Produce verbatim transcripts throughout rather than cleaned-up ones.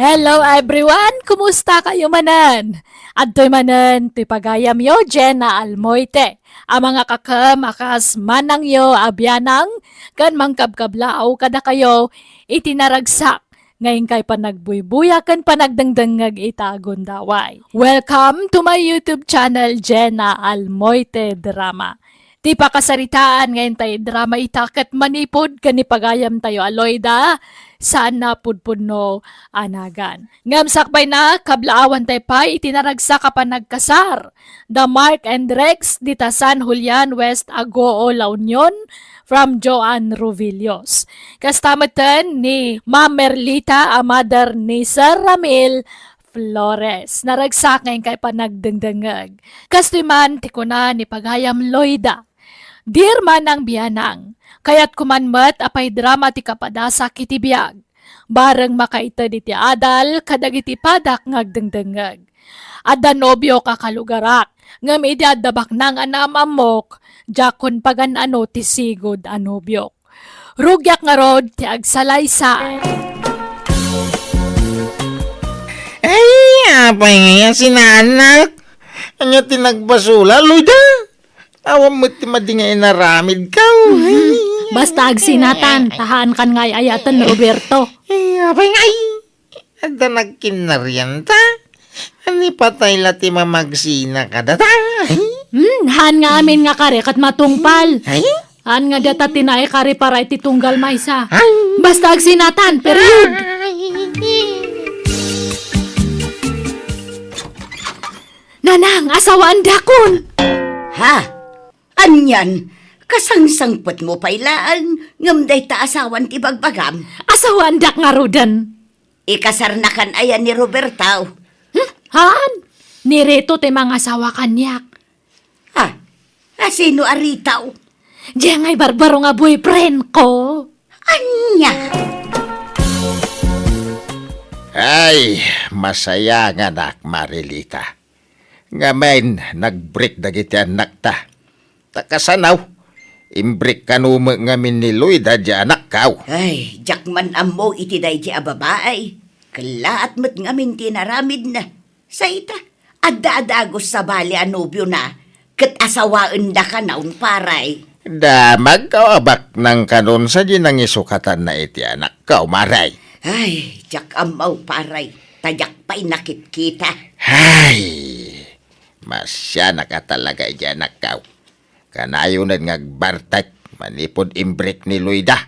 Hello everyone! Kumusta kayo manen? Adtoy manen ti pagayamyo, Jenna Almoite. A mga kakem a kas manangyo a bianang ken mangkabkablaaw kadakayo iti naragsak nga inkay panagbuybuya ken panagdengdengngeg ita a gundaway. Welcome to my YouTube channel, Jenna Almoite Drama. Ti pakasaritaan nga intay drama ita ket manipud ken ni pagayamtayo a Loida, saan a pudpudno a nagan. Ngem sakbayna, kablaawantay pay iti naragsak a panagkasar da Mark and Rex dita San Julian, West Agoo, La Union, from Joan Ruvillos. Kasta metten ni Ma'am Merlita a mother ni Sir Ramil Flores. Naragsak nga inkay panagdengdengngeg. Kastoy man ti kuna ni pagayam Loida. Dear manang bianang, kayatko man met a paidrama ti kapadasak iti biag. Bareng makaited iti adal kadagiti padak nga agdengdengngeg. Adda nobiok a kalugarak, ngem idi adda baknang a naam-ammok, diakon pagan-ano ti sigud a nobiok. Rugiak ngarud ti agsalaysaay. Ay, apay nga sinaanak? Ania ti nagbasola, Loida? Awan met ti madi nga inaramidko. Basta agsinatan, ta haankan nga ay-ayaten, Roberto. Ay, apay nga, ay. Adda nagkinnarianta? Ani patay la ti mamagsina kadata? Hmm, haan nga amin nga kari ket matungpal. Ay? Haan nga data ti naikari para iti tunggal maysa. Ay? Basta agsinatan, period. Ay. Nanang, asawaandakon! Ha? Anian? Kasangsangpetmo pay laeng, ngem dayta asawan ti bagbagam? Asawaandak ngaruden. Ikasarnakan aya ni Roberto? Hmm? Haan? Ni Rito ti mangasawa kaniak. Ha? A, sino a Rito? Diay ngay barbaro nga boyfriend ko. Ania? Ay, masayanganak, Marilita. Ngamin, nagbreak dagiti annakta. Ta kasano? Imbreak kano met ngamin ni Loida diay anakko? Ay, diak man ammo iti daydi a babai. Kellaat met ngamin ti inaramidna. Sa ita, adda a dagus sabali a nobiona, ket asawaendakanon, paray. Damagko a baknang kanon sadi nangisukatanna iti anakko, maray. Ay, diak ammo, paray, ta diak pay nakitkita. Ay, masianak a talaga idiay anakko. Kanayonen nga agbartek manipud imbreak ni Loida.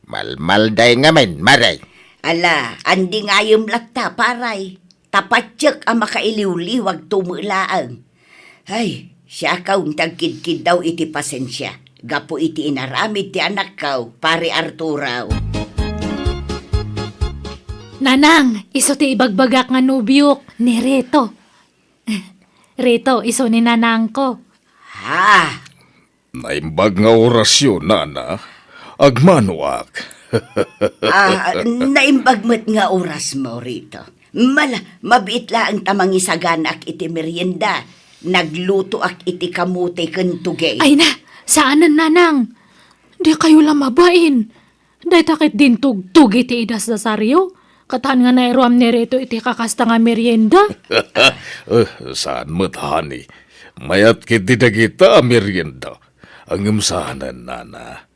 Malmalday ngamin, maray. Ala, andingayem latta, paray. Ta patiek a makailiwliwagto met laeng. Ay, siakon ti agkidkiddaw iti pasensia gapu iti inaramid ti anakko, Pare Arturo. Nanang, isu ti ibagbagak nga nobiok, ni Reto. Reto, isu ni nanangko. Ha? Naimbag nga orasyo, nana. Agmanoak. Ah, naimbag met nga orasmo, Reto. Mala, mabiit laeng ta mangisaganaak iti merienda. Naglutoak iti kamote ken tugey. Ay na, saanen, nanang. Dikayo la mabain. Dayta ket dintugtog iti idasdasaryo, ket haan nga nairuam ni Reto iti kakasta nga merienda. Eh, saan met, honey. Mayat ketdi dagita a merienda. Ngem saanen, nana.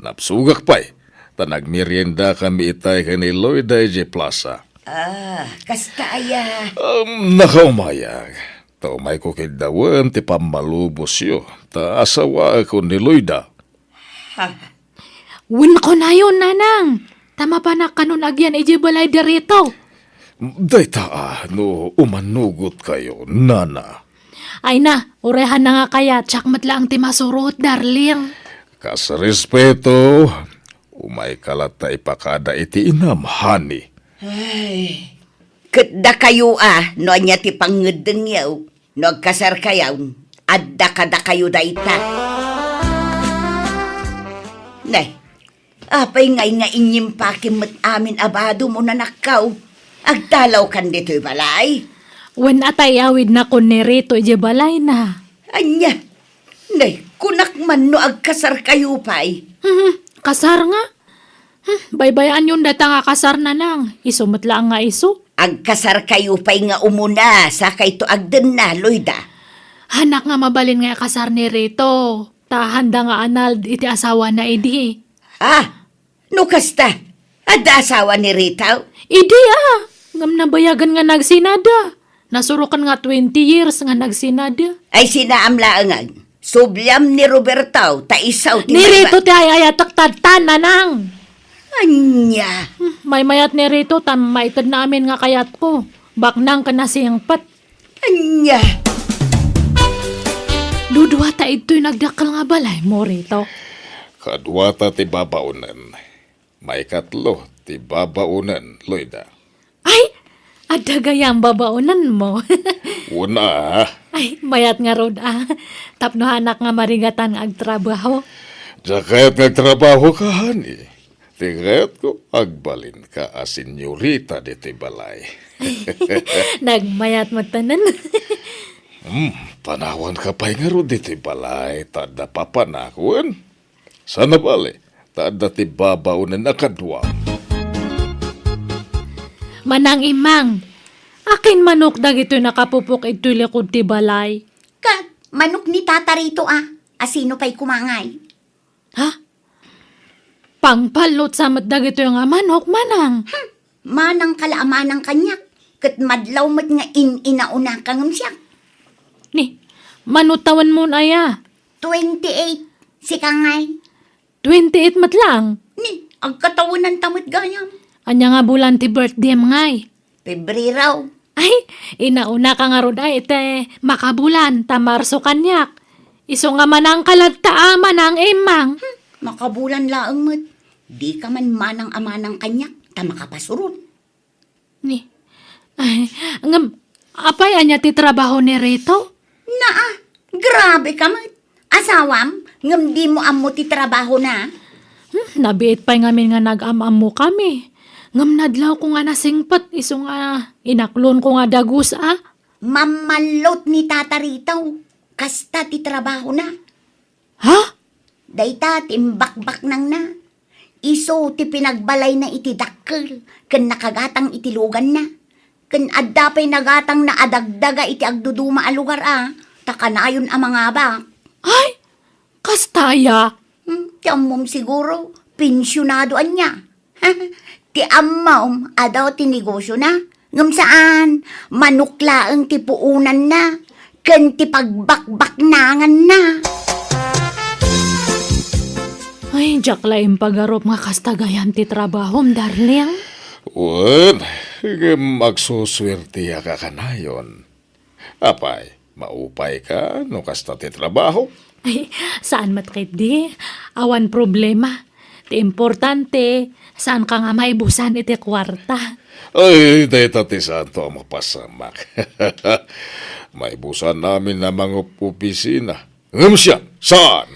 Napsugak pay, ta nagmeriendakami itay ken ni Loida idiay plaza. Ah, kasta aya? Um, nakaumayag. Ta umayko kiddawen ti pammalubosyo, ta asawaekon ni Loida. Ha? Wenno kunayon, nanang, ta mapanak kanon agyan idiay balay da Reto. Dayta a, no umannugotkayo, nana. Ay na, uray haan nga kayat, siak met laeng ti masurot, darling. Kas respeto, umayka latta ipakada iti inam, honey. Ay, ket dakayo a, no ania ti pangngeddengyo? No agkasarkayon, adda kadakayo dayta. Ne, apay ngay nga inyimpakim met amin a badom, nanakko? Agtalawkan ditoy balay? Wen a ta iawidnakon ni Reto idiay balayna. Ania? Ne, kunak man no agkasarkayo pay. Mhm, kasar nga. Hmm, baybayaanyon dayta nga kasar, Nanang. Isu met laeng nga isu. Agkasarkayo pay nga umuna, sakayto agdenna, Loida. Hanak nga mabalin nga ikasar ni Rito. Ta haanda nga anald iti asawana idi. Ha? No kasta, adda asawa ni Rito? Idi, a. Ngem nabayagen nga nagsinada. Nasuroken nga twenty years nga nagsinada. Ay, sinaam laengen. Subliam ni Roberto, ta isu ti Ni mayma- Rito ti ay-ayatek tatta, Nanang. Ania? Hmm, maymayat ni Rito, ta maitedna amin nga kayatko. Baknang ken nasingpet. Ania? Duduata idtoy nagdakkel nga balaymo, Rito. Kaduata ti babaonen. Maikatlo ti babaonen, Loida. Ay, adda gayam babaonenmo. Wen a. Ay, mayat ngarud a. Tapno hanak nga marigatan nga agtrabaho. Diak kayat nga agtrabaho ka, honey. Ti kayatko, agbalinka a senyorita ditoy balay. Nagmayat metten. Hmm, panawanka pay ngarud ditoy balay, ta adda papanak, wen? Saan a bale, ta adda ti babaonen a kadua. Manang Imang, akin manok dagitoy nakapupok idtoy likod ti balay? Ket manok ni Tata Rito a, a sino pay koma ngay? Ha? Pangpallot sa met dagitoy nga manok, Manang. Hmm, manangka la a manang kaniak, ket madlaw met nga in-inaunaka ngem siak. Ni, mano tawenmon aya? Twenty-eight, sika ngay? Twenty-eight met laeng? Ni, agkatawenanta met gayam. Ania nga bulan ti birthdayem ngay? Pebrero. Ay, inaunaka ngarud ay iti makabulan ta Marso kaniak. Isu nga manangka latta a, Manang Imang. Hmm, makabulan laeng met. Dika man manang a manang kaniak ta makapasuron. Ni, ay, ngem, apay ania ti trabaho ni Rito? Naa, grabe ka met. Asawam, ngem dimo ammo ti trabahona? Hmm, nabiit pay ngamin nga nag-am-ammokami. Ngem nadlawko nga nasingpet isu nga inaklonko nga dagus a. Mammallot ni Tata Rito. Kasta ti trabahona. Ha? Dayta ti imbakbaknangna. Isu ti pinagbalayna iti dakkel ken nakagatang iti luganna. Ken adda pay nagatangna a dagdaga iti agduduma a lugar a, ta kanayon a mangabak. Ay, kasta aya? Hmm, ti ammom siguro, pensionado ania. Ti ammom, adu ti negosiona. Ngem saan, manok laeng ti puonanna, ken ti pagbakbaknanganna. Ay, diak la impagarup nga kasta gayam ti trabahom, darling. Wen, ngem agsusuertiak a kanayon. Apay, maupayka no kasta ti trabaho? Ay, saan met ketdi. Awan problema. Ti importante, saanka nga maibusan iti kuarta. Ay, dayta ti saanto a mapasamak. Maibusan amin a mangopisina. Ngem siak, saan?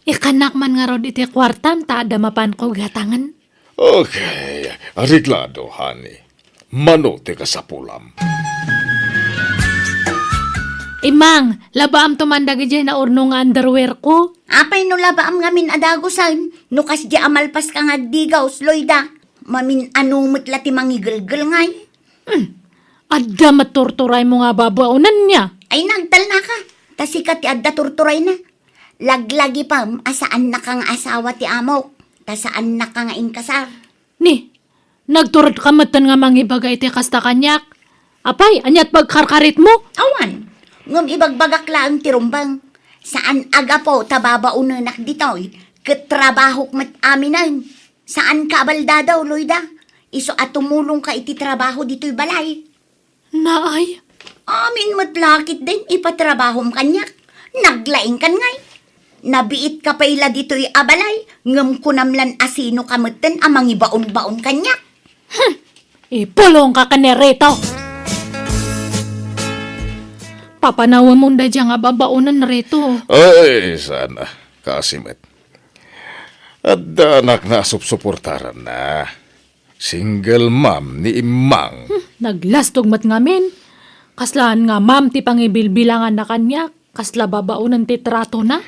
Ikkannak man ngarud iti kuartam ta adda mapanko gatangen. Okay, areglado, honey. Mano ti kasapulam? Imang, labaamto man dagidiay naurno nga underwear ko. Apay no labaam ngamin a dagusen, no kasdiay a malpaska nga agdigaws, Loida? Mamin-ano met la ti mangigelgel ngay. Hmm. Adda met turturaymo nga babaonenna. Ay, nagtalnaka. Ta sika ti adda turturayna. Laglagipem a saannaka nga asawa ti amok, ta saannaka nga inkasar. Ni, nagturedka metten nga mangibaga iti kasta kaniak. Apay, aniat pagkarkaritmo? Awan. Ngem ibagbagak laeng ti rumbeng. Saan a gapu ta babaonenak ditoy, ket trabahok met aminen. Saanka a baldadaw, Loida. Isu a tumulongka iti trabaho ditoy balay. Naay. Amin met la ketdin ipatrabahom kaniak. Naglaingkan ngay. Nabiitka pay la ditoy a balay, ngem kunam lan a sinoka metten a mangibaonbaon kaniak. Hmm. Ipulongka ken ni Rito. Papanawemon daydiay nga babaonen, Rito. Ay, saan a. Kaasi met. Adda anakna a supsuportaranna. Single mom ni Imang. Hmm, naglastog met ngamin. Kaslaan nga mom ti pangibilbilanganna kaniak, kasla babaonen ti tratona.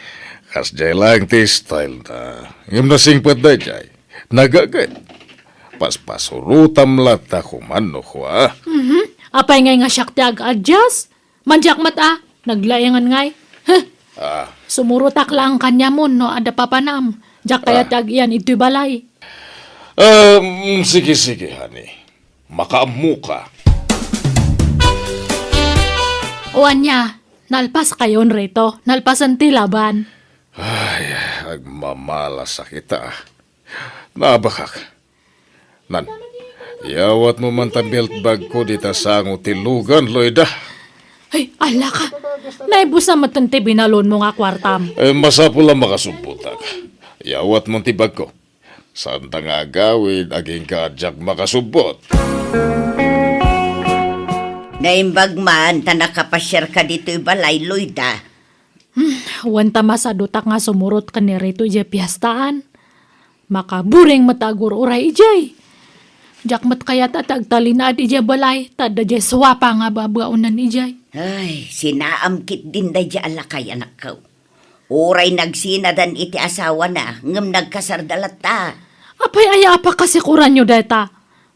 Kasdiay laeng ti style na. Ngem nasingpet daydiay. Nagaget. Paspasurotam latta koma no kua. Mhm. Apay ngay nga siak ti ag-adjust? Mandiak met a, naglaengen ngay. Huh. Ah. Sumurotak laeng kaniamon no adda papanam. Diak kayat Ah. ti agian itoy balay. Um, sige, sige, honey. Makaammoka. O ania, nalpaskayon, Rito. Nalpasen ti laban. Ay, agmamalasak ita. Naabakak. Nan, iyawatmo man ta belt bagko dita sango ti lugan, Loida. Ay, ala ka. Naibusam met ti binalonmo nga kuartam. Eh, masapul a makasubbotak. Iyawatmo ti bagko. Saanta nga agawid, agingga a diak makasubbot. Naimbag man ta nakapasiarka ditoy balay, Loida. Hmm, wen ta masadutak nga sumurot ken ni Rito idiay piestaan. Makaburing met a agur-uray idiay. Diak met kayat a ti agtalinaed idiay balay, ta adda diay suapa nga babaonen idiay. Ay, sinaam ketdin daydiay a lakay, anakko. Uray nagsinadan iti asawana, ngem nagkasarda latta. Apay aya a pakasikoranyo dayta?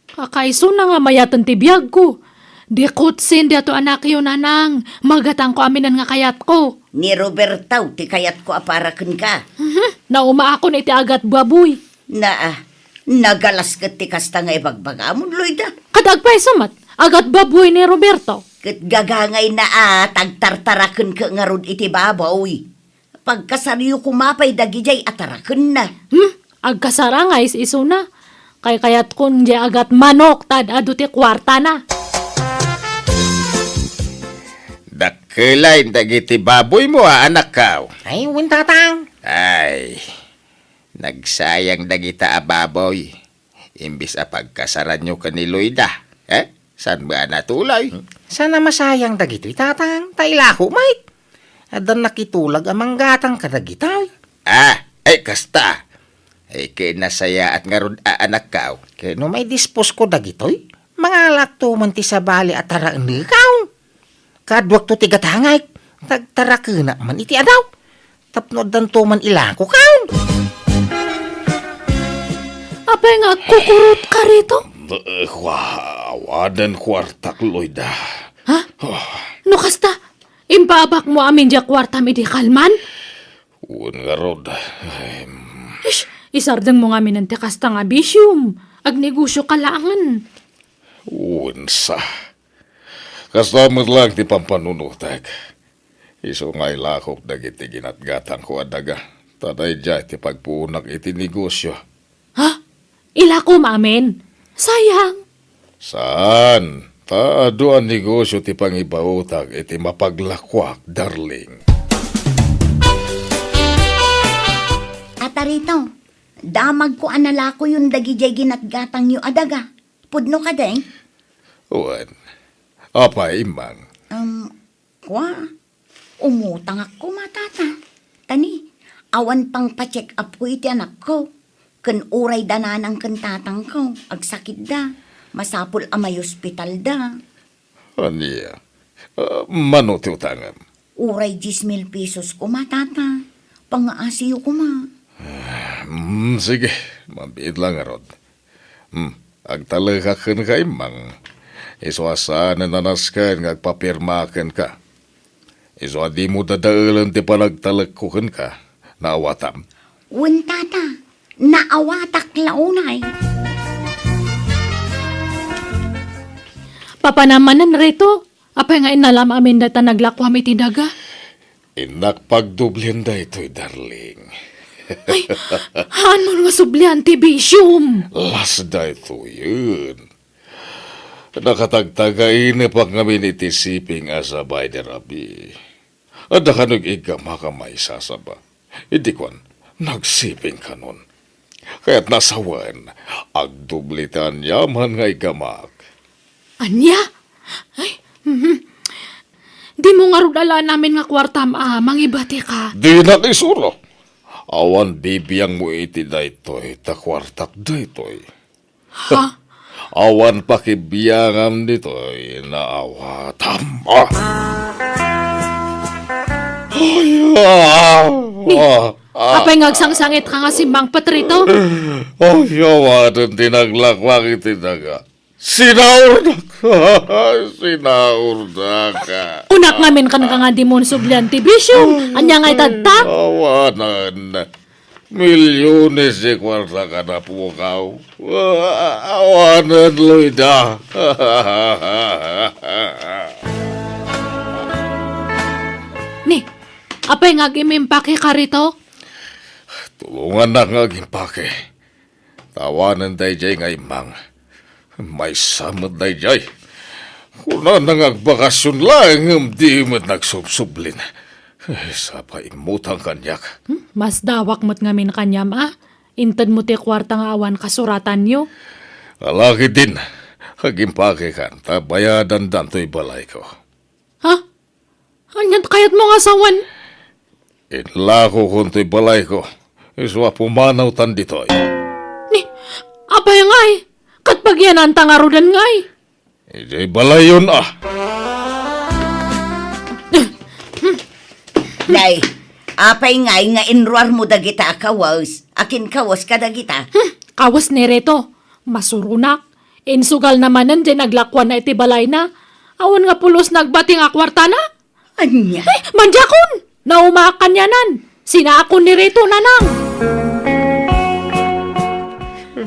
Kakaisuna nga mayaten ti biagko. Di kutsin daytoy anakyo, nanang. Magatangko aminen nga kayatko. Ni Roberto ti kayatko a para kenka. Mhm. Naumaakon iti agat baboy. Naa, nagalas ket ti kasta nga ibagbagamon, Loida. Kada agpayso met, agat baboy ni Roberto. Ket gagangayna a tagtartarakenka ngarud iti baboy. Pagkasaryo koma pay dagidiay a tarakenna. Hmm? Agkasar ngay isuna. Kaykayatkon diay agat manok ta ad-adu ti kuartana. Dakkelay dagiti baboymo a, anakko. Ay, wen, tatang. Ay, nagsayang dagita a baboy. Imbes a pagkasaranyo ken ni Loida, eh? Saan ba a natuloy? Saan a masayang dagitoy, tatang? Ta ilako met. Adda nakitulag a manggatang kadagitoy. Ah, ay, kasta. Ay, kinasayaat ngarud a, anakko. Ket no maidisposko dagitoy, mangalakto man ti sabali a taraenneko. Kaduakto ti gatangek, tagtarakenak man iti adaw. Tapno addanto man ilako, kaon. Apay nga agkukurotka, Rito? Eh, kua, awanen kuartak, Loida. Ha? Oh. No kasta, impaabakmo amin diay kuartam idi kalman? Wen ngarud. Em. Ish, isardengmo ngamin ti kasta nga bisiom. Agnegosioka laengen. Wen sa. Kasta met laeng ti pampanunotek. Isu nga ilakok dagiti ginatgatangko a daga, ta daydiay ti pagpuonak iti negosio. Ha? Ilakom amin? Sayang. Saan? Ta adu a negosio ti pangibaotak iti mapaglakoak, darling. Atarito, damagko a nalakoyon dagidiay ginatgatangyo a daga. Pudno kadi? Wen. Apay, Immang? Um, kua, umutangak koma, Tata. Ta ni, awan pangpa-check-upko iti anakko. Ken uray da nanang ken tatangko, agsakitda. Masapul a maiospitalda. Ania? Ah, mano ti utangem? Uray dies mil pesos koma, Tata. Pangngaasiyo koma. Ah, mm, sige. Mabiit lang ngarud. Hmm, agtalekak kenka, Immang. Isu a saanen a nasken nga agpapirma kenka. Isu a dimo dadaelen ti panagtalekko kenka. Naawatam? Wen, Tata. Naawatak la unay. Papanam manen, Rito? Apay nga innalam amin dayta naglakoam iti daga? Innak pagdoblien daytoy, darling. Ay, haanmo nga sublian ti bisiom. Las daytoyen. Nakatagtagainepak ngamin iti siping a sabay ni Rabi. Adda kano iggamak a maisasaba. Idi kuan, nagsiping kanon. Kayatna a sawen, agdubli ti aniaman nga iggamak. Ania? Ay, mhm. Dimo ngarud alaen amin nga kuartam a mangibatika. Dinak isuro. Awan bibiangmo iti daytoy, ta kuartak daytoy. Ha? Awan pakibiangam ditoy, naawatam. Ah. Ay, ah, Ni, ah. Ah. Apay nga agsangsangitka nga simmangpet rito? Ay, awanen ti naglakuak iti daga. Sinaurdak! Sinaurdak! Kunak ngamin kenka nga dimon sublian ti bisio. Ania nga itadta? Awanen. Milyones ti kuarta kan apokaw. Awanen, Loida. Ni, apay nga agimpakeka rito? Tulongannak nga agimpake. Ta awanen daydiay nga immang. Maysa met daydiay. Kunana nga agbakasion laeng ngem di met nagsubsublin. Eh, sapa immutang kaniak. Hmm, masdawak met ngamin kaniam a. Intedmo ti kuarta nga awan kasuratanyo. Ala ketdin, agimpakekan ta bayadandan toy balayko. Ha? Ania ti kayatmo nga sawen? Inlakokon toy balayko. Isu a pumanawtan ditoy. Ni, apay ngay? Ket pagiananta ngaruden ngay? Idiay balayon a. Nay, apay ngay nga inruarmo dagita a kawes? Akin kawes kadagita? Hmm, kawes ni Rito. Masuronak. Insugalna manen diay naglakuanna iti balayna. Awan nga pulos nagbating a kuartana. Ania? Eh, mandiakon! Naumaak kanianan. Sinaakon ni Rito, Nanang.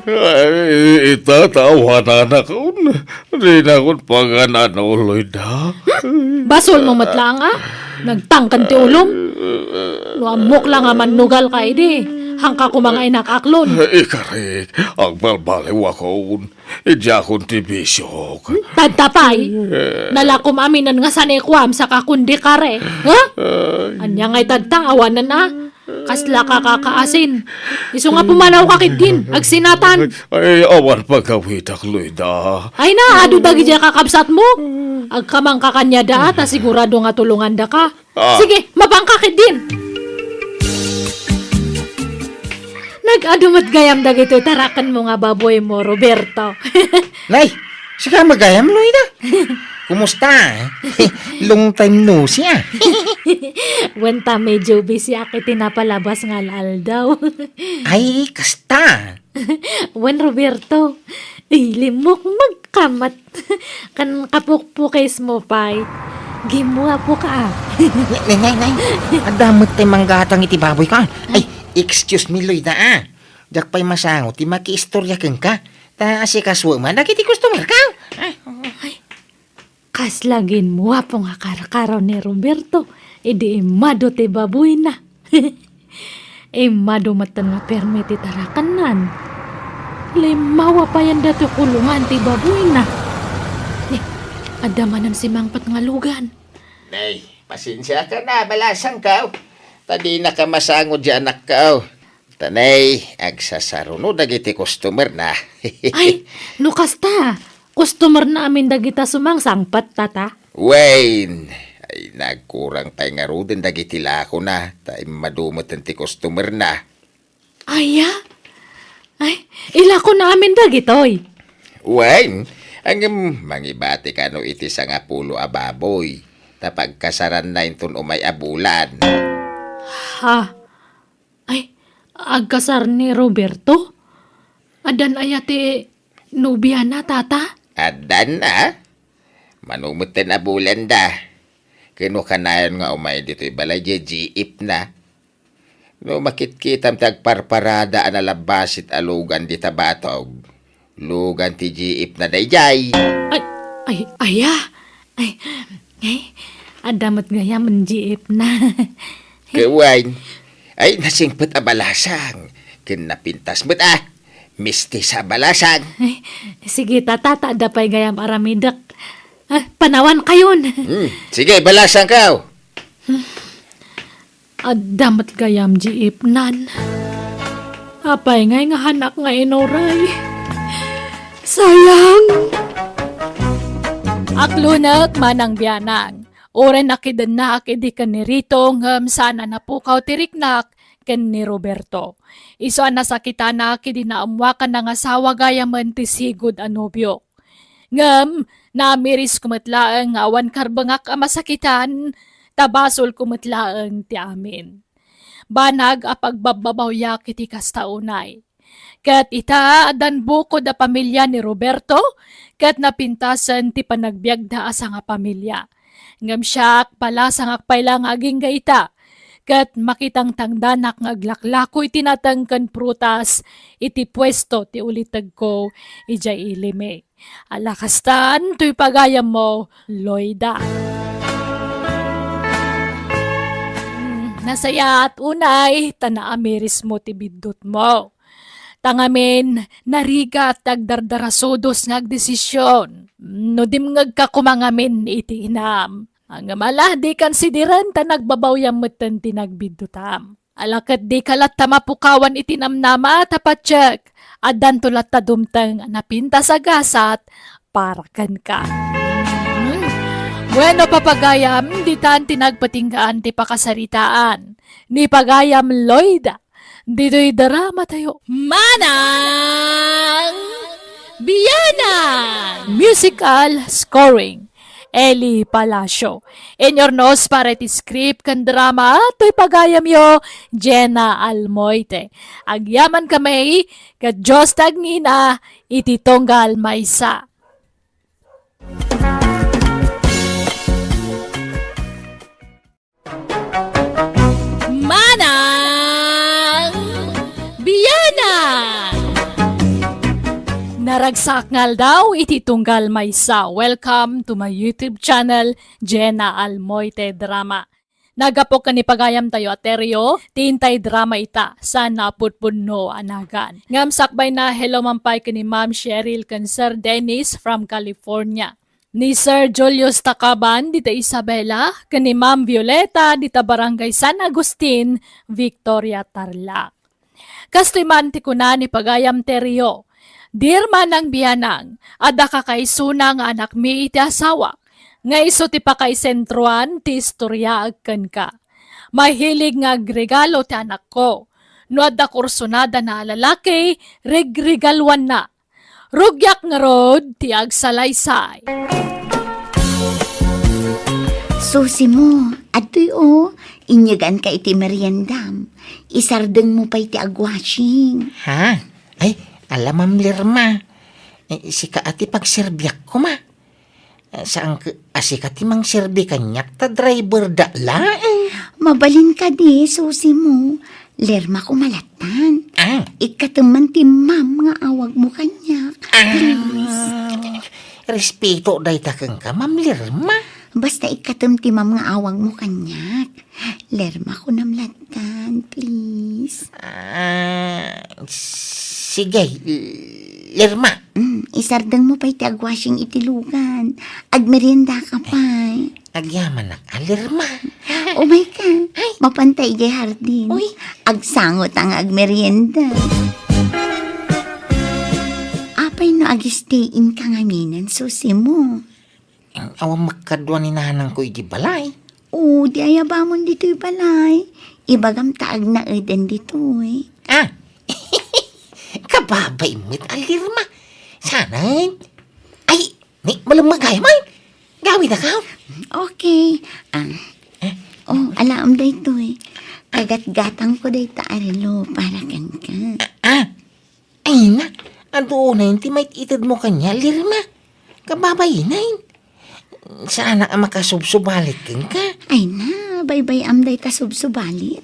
Ay, ita, ta awananakon. Dinakon pagan-ano, Loida. Hmm? Basolmo met laeng a. Nagtangken ti ulom. No ammok la nga mannugalka idi, haanka koma nga inakaklon. Ikarik, agbalbaliwakon. Idiakon ti bisiok. Hmm? Tadta pay. Nalakom aminen nga sanikuam saka kundi kare. Ha? Ay. Ania nga itadta, awanen a. Kasla kakakaasin. Isu nga pumanawka ketdin, agsinatan. Ay, awan pagawidak, Loida. Ay na, adu dagidiay kakabsatmo. Agkamangka kaniada, ta sigurado nga tulongandaka. Ah. Sige, mapanka ketdin. Nag-adu met gayam dagitoy tarakenmo nga baboymo, Roberto. Nay, sika met gayam, Loida. Kumusta? Long time no see, ah. Wen ta medyo busy ak iti napalabas nga al-aldaw. Ay, kasta. Wen, Roberto, ay, limukmegka met. Kan kapukpukismo pay, gimmuapoka, ah. Nay, nay, nay, nay. Adda met tay manggatang iti baboyko, ah. Ay, excuse me, Loida, ah. Diak pay masango ti makiistorya kenka. Ta asikasuem man dagiti customerka. Ah. Ay, kasla gimmuapo nga karkaro ni Roberto idi immadu ti baboyna. Immadu metten nga permi ti tarakennan. Limmawa payen datoy kulongan ti baboyna. Ni, adda manen simangpet nga lugan. Nay, pasensiakan a, balasangko. Ta dinaka masango diay anakko. Ta nay, agsasaruno dagiti customerna. Ay, no kasta, customerna amin dagita sumangsangpet, tata? Wen, ay, nagkurang pay ngaruden dagiti lakona, ta immadu metten ti customerna. Aya? Ay, ilakona amin dagitoy. Wen, ngem mangibatika no iti sangapulo a baboy, ta pagkasaranna inton umay a bulan. Ha? Ay, agkasar ni Roberto? Addan aya ti nobiana, tata? Addan a. Mano metten a bulanda. Ken no kanayon nga umay ditoy balay diay jeepna. No makitkitam ti agparparada a nalabbasit a lugan dita batog, lugan ti jeepna daydiay. Ay, ay, aya? Ay, ay, adda met gayam jeepna. Ket wen, ay, nasingpet a balasang. Ken napintas met a. Mistisa a balasang. Ay, sige, tata, ta adda pay gayam aramidek. Ah, panawankayon. Hmm, sige, balasangko. Adda met gayam jeepnan. Apay ngay nga haanak nga inuray? Sayang! Aklonek, Manang Bianang. Uray nakidennaak idi ken ni Rito ngem saan a napukaw ti riknak ken ni Roberto. Isu a nasakitanak idi naammoak a nangasawa gayamen ti sigud a nobiok. Ngem naamirisko met laeng nga awan karbengak a masakitan, ta basolko met laeng ti amin. Banag a pagbabbabawiak iti kasta unay. Ket ita, addan bukod a pamilia ni Roberto, ket napintasen ti panagbiagda a sangapamilia. Ngem siak, palasangak pay la nga agingga ita, ket makitangtangdanak nga aglaklako iti nateng ken prutas iti puesto ti ulitegko idiay ili mi. Ala kastan, toy pagayammo, Loida. Hmm, nasayaat unay, ta naamirismo ti biddutmo. Ta ngamin, narigat ti agdardarasudos nga agdesision. No dimngegka koma ngamin iti inam. Ngem ala, dikan sidiren ta nagbabawiam metten ti nagbiddutam. Ala ket dika latta mapukawan iti namnama ta patiek. Addanto latta dumteng a napintas a gasat para kenka. Hmm. Bueno, papagayam, ditan ti nagpatinggaan ti pakasaritaan ni pagayam Loida. Ditoy drama tayo. Manang Bianang! Musical scoring, Eli Palacio. Inurnos para iti script ken drama, toy pagayamyo, Jenna Almoite. Agyaman kami, ket Dios ti agngina iti tunggal maysa. Manang Bianang! Naragsak nga aldaw iti tunggal maysa. Welcome to my YouTube channel, Jenna Almoite Drama. Naggapu ken ni pagayamtayo a Terio, ti intay drama ita, saan a pudpudno a nagan. Ngem sakbay na, hello man pay ken ni Ma'am Cheryl ken Sir Dennis from California. Ni Sir Julius Takaban dita Isabela, ken ni Ma'am Violeta dita Barangay San Agustin, Victoria, Tarlac. Kastoy man ti kuna ni pagayam Terio, "Dear Manang Bianang, adda kakaisuna nga anakmi iti asawak, nga isu ti pakaisentroan ti istoriaek kenka. Mahilig nga agregalo ti anakko. No adda kursunadana a lalaki, regregaluanna. Rugiak ngarud ti agsalaysay." Susi mo, adtoy o, inyeganka iti meriendam. Isardeng mo pay ti agwashing. Ha? Ay, ala, Ma'am Lerma. Eh, sika a ti pagserbiak koma. Eh, saan a sika ti mangserbi kaniak ta driver da laeng. Mabalin kadi, susi mo. Lerma ko malatan. Ah. Ikkatem man ti ma'am nga awag mo kaniak. Ah. Please. Respeto dayta kenka, Ma'am Lerma. Basta ikkatem ti ma'am nga awag mo kaniak. Lerma ko namlatan, please. Ah, sige, Lerma. Mm, isardeng mo pay ti agwashing iti lugan. Agmerienda ka pay. Agyamanak a, Lerma. Umay ka. Ay. Mapanta idiay hardin. Uy. Agsango ta nga agmerienda. Apay no agistay-in ka ngaminen, susi mo? Awan makadua ni nanangko iti balay. O, di ayabamon ditoy balay. Ibagam ta agnaeden ditoy. Ah! Kababain met a, Lerma. Saan? Ay, ni, malemmeg gayam, ay. Gawidaka. Okay. Ah. Eh? O, alaem daytoy. Kagatgatangko dayta a relo para kenka. Ah, ah. Ay na, adu unay ti maited mo kaniak, Lerma. Kababain, ay. Saanak a makasubsubalit kenka. Ay na, baybay-am dayta subsubalit.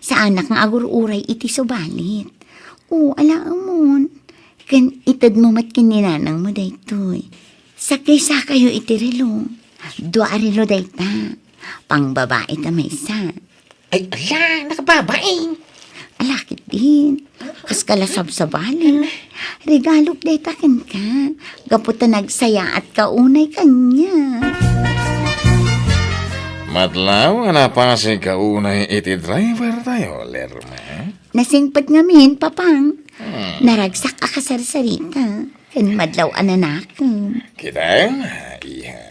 Saanak nga agur-uray iti subalit. O, alaemon. Ken ited mo met ken ni nanang mo daytoy. Sakay-sakayo iti relo. Dua a relo dayta. Pangbabai ta maysa. Ay, ala, nakababain. Ala, ketdin. Kas ka la sabsabali. Regalok dayta kenka. Gapu ta nagsayaat ka unay kaniak. Madlaw nga napasig ka unay iti driver tayo, Lerma. Nasingpet ngamin, Papang. Hmm. Naragsak a kasarsarita. Ken madlaw a nanakem. Kita, iha.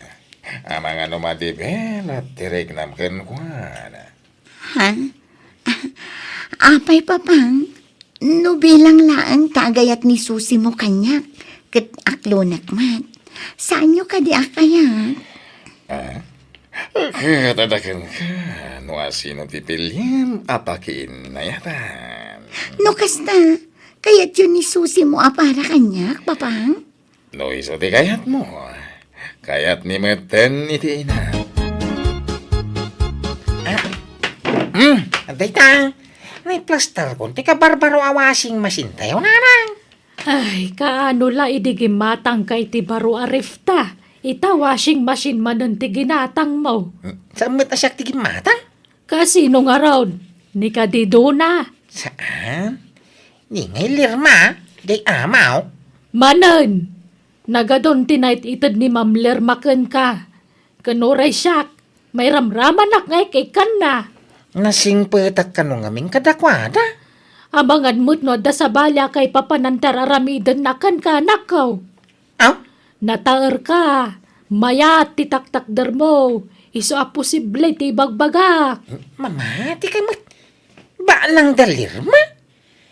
Amangan no madibelat ti riknam kenkuana. Ha? Ah, apay, Papang? No bilang laeng ta agayat ni Susi mo kaniak, ket aklonek met. Saanyo kadi a kayat? Ah? Ket adda kenka no asino ti piliem a pakiinnayatan. No kasta, kayatyo ni Susi mo a para kaniak, Papang? No isu ti kayatmo, kayatmi metten iti ina. Ah, hmm, dayta, naiplastarkon ti kabarbaro a washing machine tayo, Nanang. Ay, kaano la idi gimatangka iti baro a refta? Ita washing machine manen ti ginatangmo. Hmm, saan met a siak ti gimmatang? Kasino ngarud? Ni kadi Dona? Saan? Ni ngay Lirma, diay amaw. Manen, nagadun ti naited ni Ma'am Lirma kenka. Ken uray siak, mairamramanak nga ikkanna. Nasingpetak kano ngamin kadakuada? Amangan met no adda sabali a kaipapanan ti ar-aramidenna kenka, anakko. Aw? Nataerka. Mayat ti taktakdermo. Isu a posible ti ibagbagak. Mamati ka met. Balang da Lirma?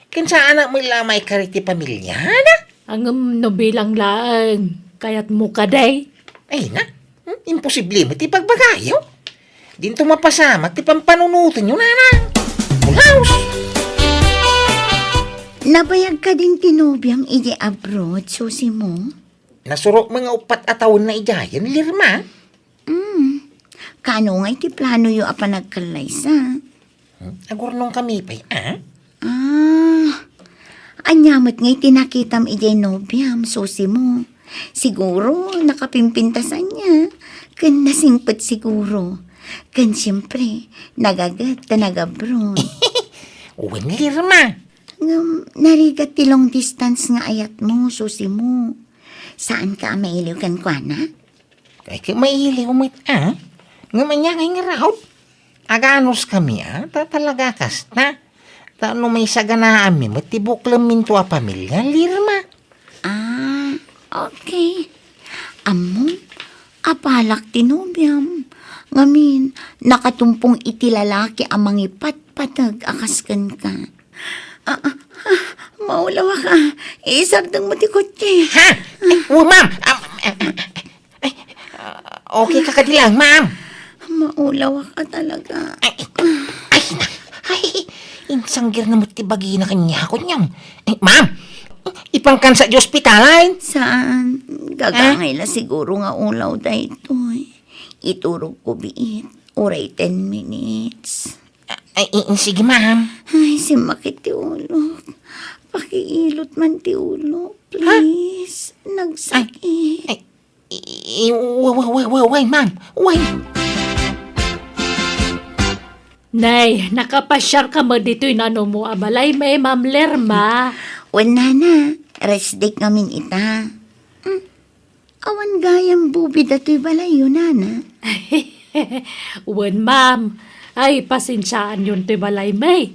Ken saanak met la a maikari ti pamiliana? Ngem no bilang laeng, kayatmo kadi? Ay na, hmm? Imposible met ti ibagbagayo. Dinto mapasamak ti pampanunotenyo, Nanang. Bulaos! Nabayag kadin ti nobiam idiay abroad, Susi mo? Nasurok met nga uppat a tawenna idiayen, Lirma. Mm. Kaano ngay ti planoyo a panagkallaysa? Hmm? Agurnongkami pay, a? Ah, ania met ngay ti nakitam idiay nobiam, Susi mo? Siguro, nakapimpintas ania. Ken nasingpet siguro. Ken siempre, nagaget ta nagabroad. Wen, Lirma. Ngem, narigat ti long distance nga ayatmo, Susi mo. Saanka a mailiw kenkuana? Ay, ket mailiw met, a? Ngem ania ngay ngarud? Aganuskami, a? Ta talaga kasta. Ta no maisaganaanmi met ti buklemminto a pamilia, Lirma. Ah, okay. Ammom, abalak ti nobiam. Ngamin, nakatumpong iti lalaki a mangipatpateg a kas kenka. Ah, ah, ah, maulawak a. Isardengmo ti kotse. Ha? Ay, oh, ma'am. Am, eh, eh, eh, eh. Ay, ah, okay ka kadi lang, ma'am? Maulawak a talaga. Ay, ay, ay, insanggir na met ti bagina kaniak, kunyam. Ay, ma'am, ipangkansa di ospitalan? Saan? Gagangay la siguro nga ulaw daytoy. Iturogko biit. Uray ten minutes. Ay, i-, sige, ma'am. Ay, simmakit ti ulok. Pakiilot man ti ulok, please. Nagsakit. Ay, i-, i-, wa-, wa-, wa-, wa-, why, ma'am? Why? Nay, nakapasiarka met ditoy nanumo a balay, may Ma'am Lerma. Wen, nana, rest day ngamin ita. Hmm. Awan gayam bubi datoy balayyo, nana. Wen, ma'am. Ay, pasensiaanyon toy balaymi.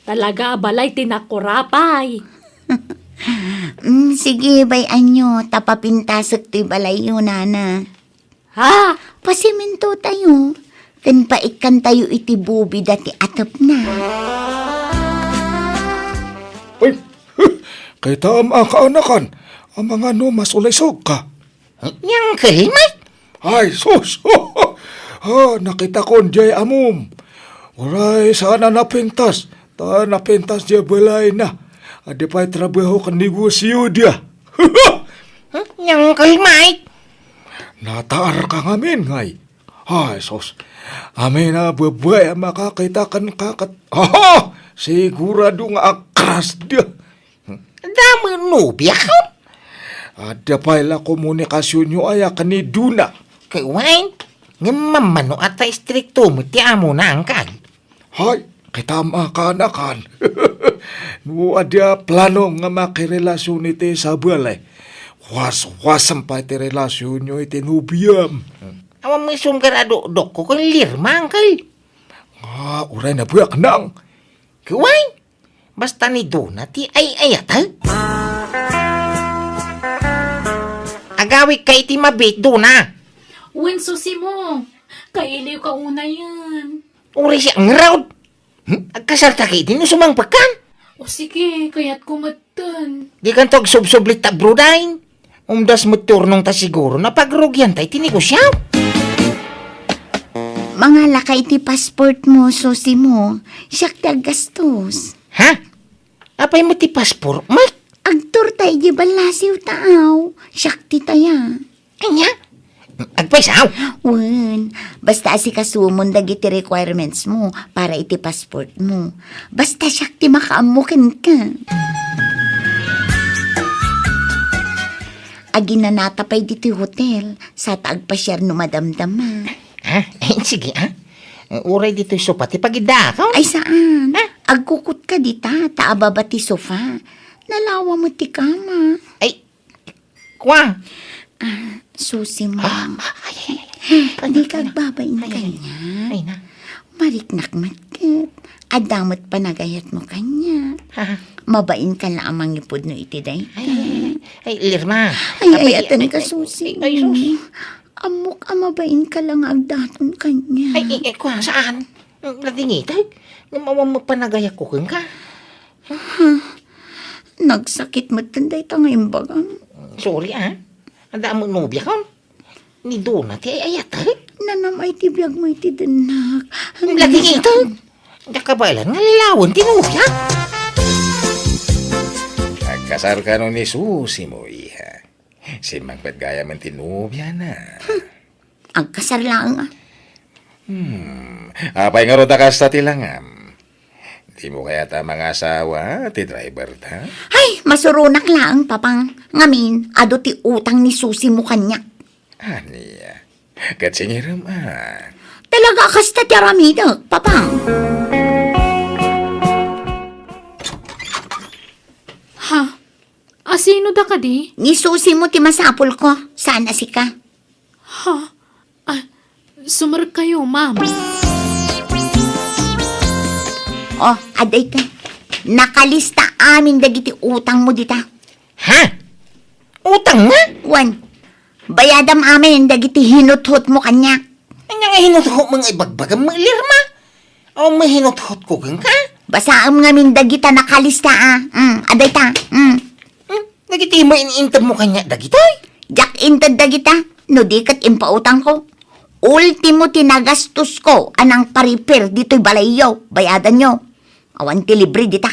Talaga a balay ti nakurapay. Mm, sige, bay-anyo, ta papintasek toy balayyo, nana. Ha? Pasimintotayo, ken paikkantayo iti bubi dati atepna. Ay, kitaem a kaanakan, amangan no masulaysogka. Ni Uncle Mike? Ay, sus! Ah, nakitakon diay ammom. Uray saan a napintas, ta napintas diay balayna. Adda pay trabaho ken negosio dia. Hmm? Ni Uncle Mike? Nataarka ngamin, ngay. Ay, sus. Amin a babai a makakita kenka ket, aha! Sigurado nga akras dia. Damo nobiak? Adda pay la komunikasionyo aya ken ni Dona? Ket wen, ngem mammano a ta istrikto met ti amona, Uncle. Hay, kitaem a kaanakan. No adda plano nga makirelasion iti sabali, waswasem pay ti relasionyo iti nobiam. Awan met isumgar a dukdukko ken Lerma, Uncle. Nga, uray nabiak nang. Ket wen, basta ni Dona ti ay-ayatek. Agawidka iti mabiit, Dona. Wen, Susi mo, kailiwka unayen. Uray siak ngarud. Hmm? Agkasalka ketdi no sumangpetkan? O sige, kayatko metten. Dikanto agsubsublit ta abroad ay. Umdas met ti urnongta siguro, napagrugianta iti negosio. Pangalaka iti passport mo, Susi mo. Siak ti aggastos. Ha? Apay met ti passport, Mike? Agturta iti ballasiw ta, aw. Siak ti taya. Ania? Agpaysaw? Wen, basta asikasumon dagiti requirements mo para iti passport mo. Basta siak ti makaammo kenka. Aginanata pay ditoy hotel, sa ta agpasiar no madamdama. Ah, eh, sige, ah. Uray ditoy sofa ti pagiddaak, oh. Ay, saan? Ah? Agkukutka dita, ta ababa ti sofa. Nalawa met ti kama. Ay, kwa. Ah, Susi mo. Ah, ay, ay, ay, ay. Di ka agbabain kaniak. Ay, na. Mariknak met ket. Adda met panagayat mo kaniak. Ah. Mabain ka la a mangipudno iti dayta. Ay, ay, ay, ay, Lirma. Ay, ay, ay, ay, ay, Susi. Ay, sus. Ammok a mabain ka la nga agdaton kaniak. Ay, ay, ay, kwa, saan? Nadingitek? Ngem awan met panagayatko kenka. Ha? Nagsakit met dayta nga imbagam. Sorry, ah. Adda met nobiakon. Ni Dona ti ay-ayatek. Nanam-ay ti biagmo iti dennak. Lagi ito. Diak kabaelan nga lalawen ti nobiak. Agkasar kano ni Susi mo, iha. Simmangpet gayam ti nobiana. Agkasar laeng, ah. Hmm. Apay ngarud a kasta ti langam? Dimo kayat a mangasawa ti driver ta? Ay, masuronak laeng, Papang. Ngamin, adu ti utang ni Susi mo kaniak. Ania? Ket singirem, a? Talaga a kasta ti aramidek, Papang. Ha? Asino da kadi? Ni Susi mo ti masapulko, saan a sika. Ha? Ah, sumarkayo, ma'am. Oh, adda ita. Nakalista amin dagiti utang mo dita. Ha? Utang nga? Wen, bayadam amin dagiti hinuthot mo kaniak. Ania nga hinuthot mo nga ibagbagam, Lirma? Awan met hinuthotko kenka? Basaem ngamin dagita nakalista, a. Mm, adda ita. Mm. Hmm? Dagiti main-inted mo kaniak dagitoy? Diak inted dagita, no di ket impautangko. Ultimo ti nagastosko a nangpa-repair ditoy balayyo, bayadanyo. Awan ti libre dita.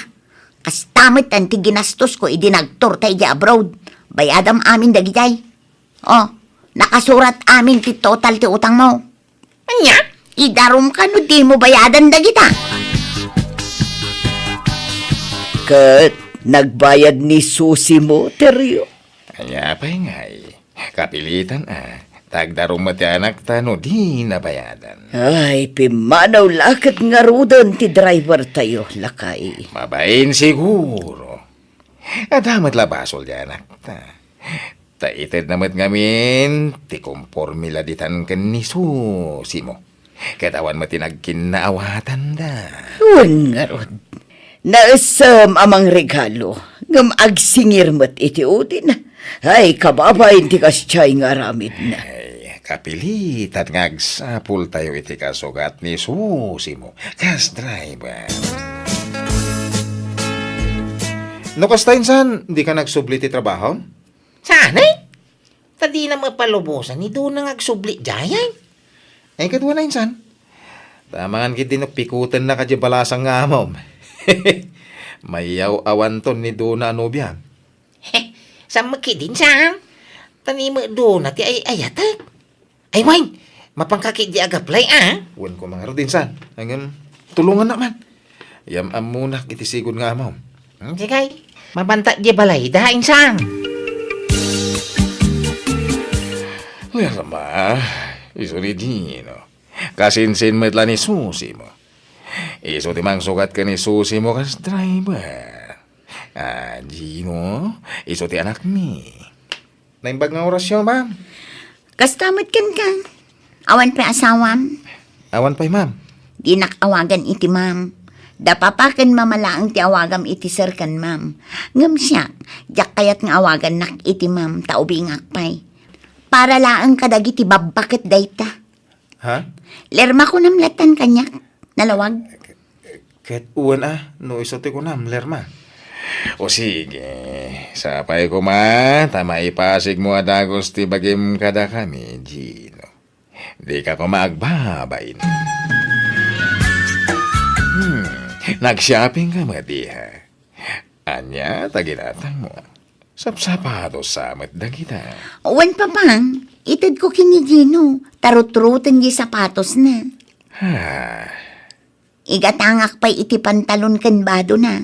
Kasta met ti ginastosko idi nagtour ta idiay abroad. Bayadam amin dagijay. Oh, nakasurat amin ti total ti utang mo. Ania? Idarum ka no dimo bayadan dagita. Ket nagbayad ni Susi mo, Terio? Ania pay ngay? Kapilitan, a. Ta agdarum met ti anakta no di nabayadan. Ay, pimmanaw la ket ngaruden ti driver tayo, lakay. Mabain siguro. Adda met la basol ti anakta. Ta itedna met ngamin ti komporme la ditan ken ni Susi mo. Ket awan met ti nagkinnaawatanda. Wen ngarud. Naessem a mangregalo, ngem agsingir met iti udin. Ay, kababain ti kasdiay nga aramidna. Ay, kapilitan nga agsapultayo iti kasugat ni Susi mo. Kas driver. No kasta, insan, dika nagsubli ti trabahom? Saan, eh? Ta dina mapalubosan ni Dona nga agsubli diay, ay. Ay, ket wen, insan. Ta amangan ketdi no pikutennak diay balasang nga amom. Mayaw-awanton ni Dona a nobiam. Saan met ketdi, insan? Ta ni met Dona ti ay-ayatek. Ay, wen, mapanka ketdi agaplay, a? Wen koma ngarud, insan. Ngem, tulongannak man. Yam-ammonak iti sigud nga amom. Hmm, sige. Mapanta diay balayda, insan. Wen, ma, isu ni Gino. Kasinsin met la ni Susi mo. Isu ti mangsugat ken ni Susi mo kas driver. A, Gino, isu ti anakmi. Naimbag nga orasyo, ma'am. Kasta met kenka. Awan pay asawam? Awan pay, ma'am. Dinak awagan iti ma'am. Da papa ken mama laeng ti awagam iti sir ken ma'am. Ngem siak, diak kayat nga awagannak iti ma'am ta ubingak pay. Para laeng kadagiti babba ket dayta. Ha? Lerma, kunam latan kaniak. Nalawag. Ket wen a, no isu ti kunam, Lerma. O sige, sapay koma, ta maipasigmo a dagus ti bagim kadakami, Gino. Dika koma agbabain. Hmm, nag-shopping ka met, iha? Ania ta ginatangmo? Sapsapatos sa met dagita. Wen, Papang, itedko ken ni Gino, ta rutruten di sapatosna. Ha? Igatangak pay iti pantalon ken badona.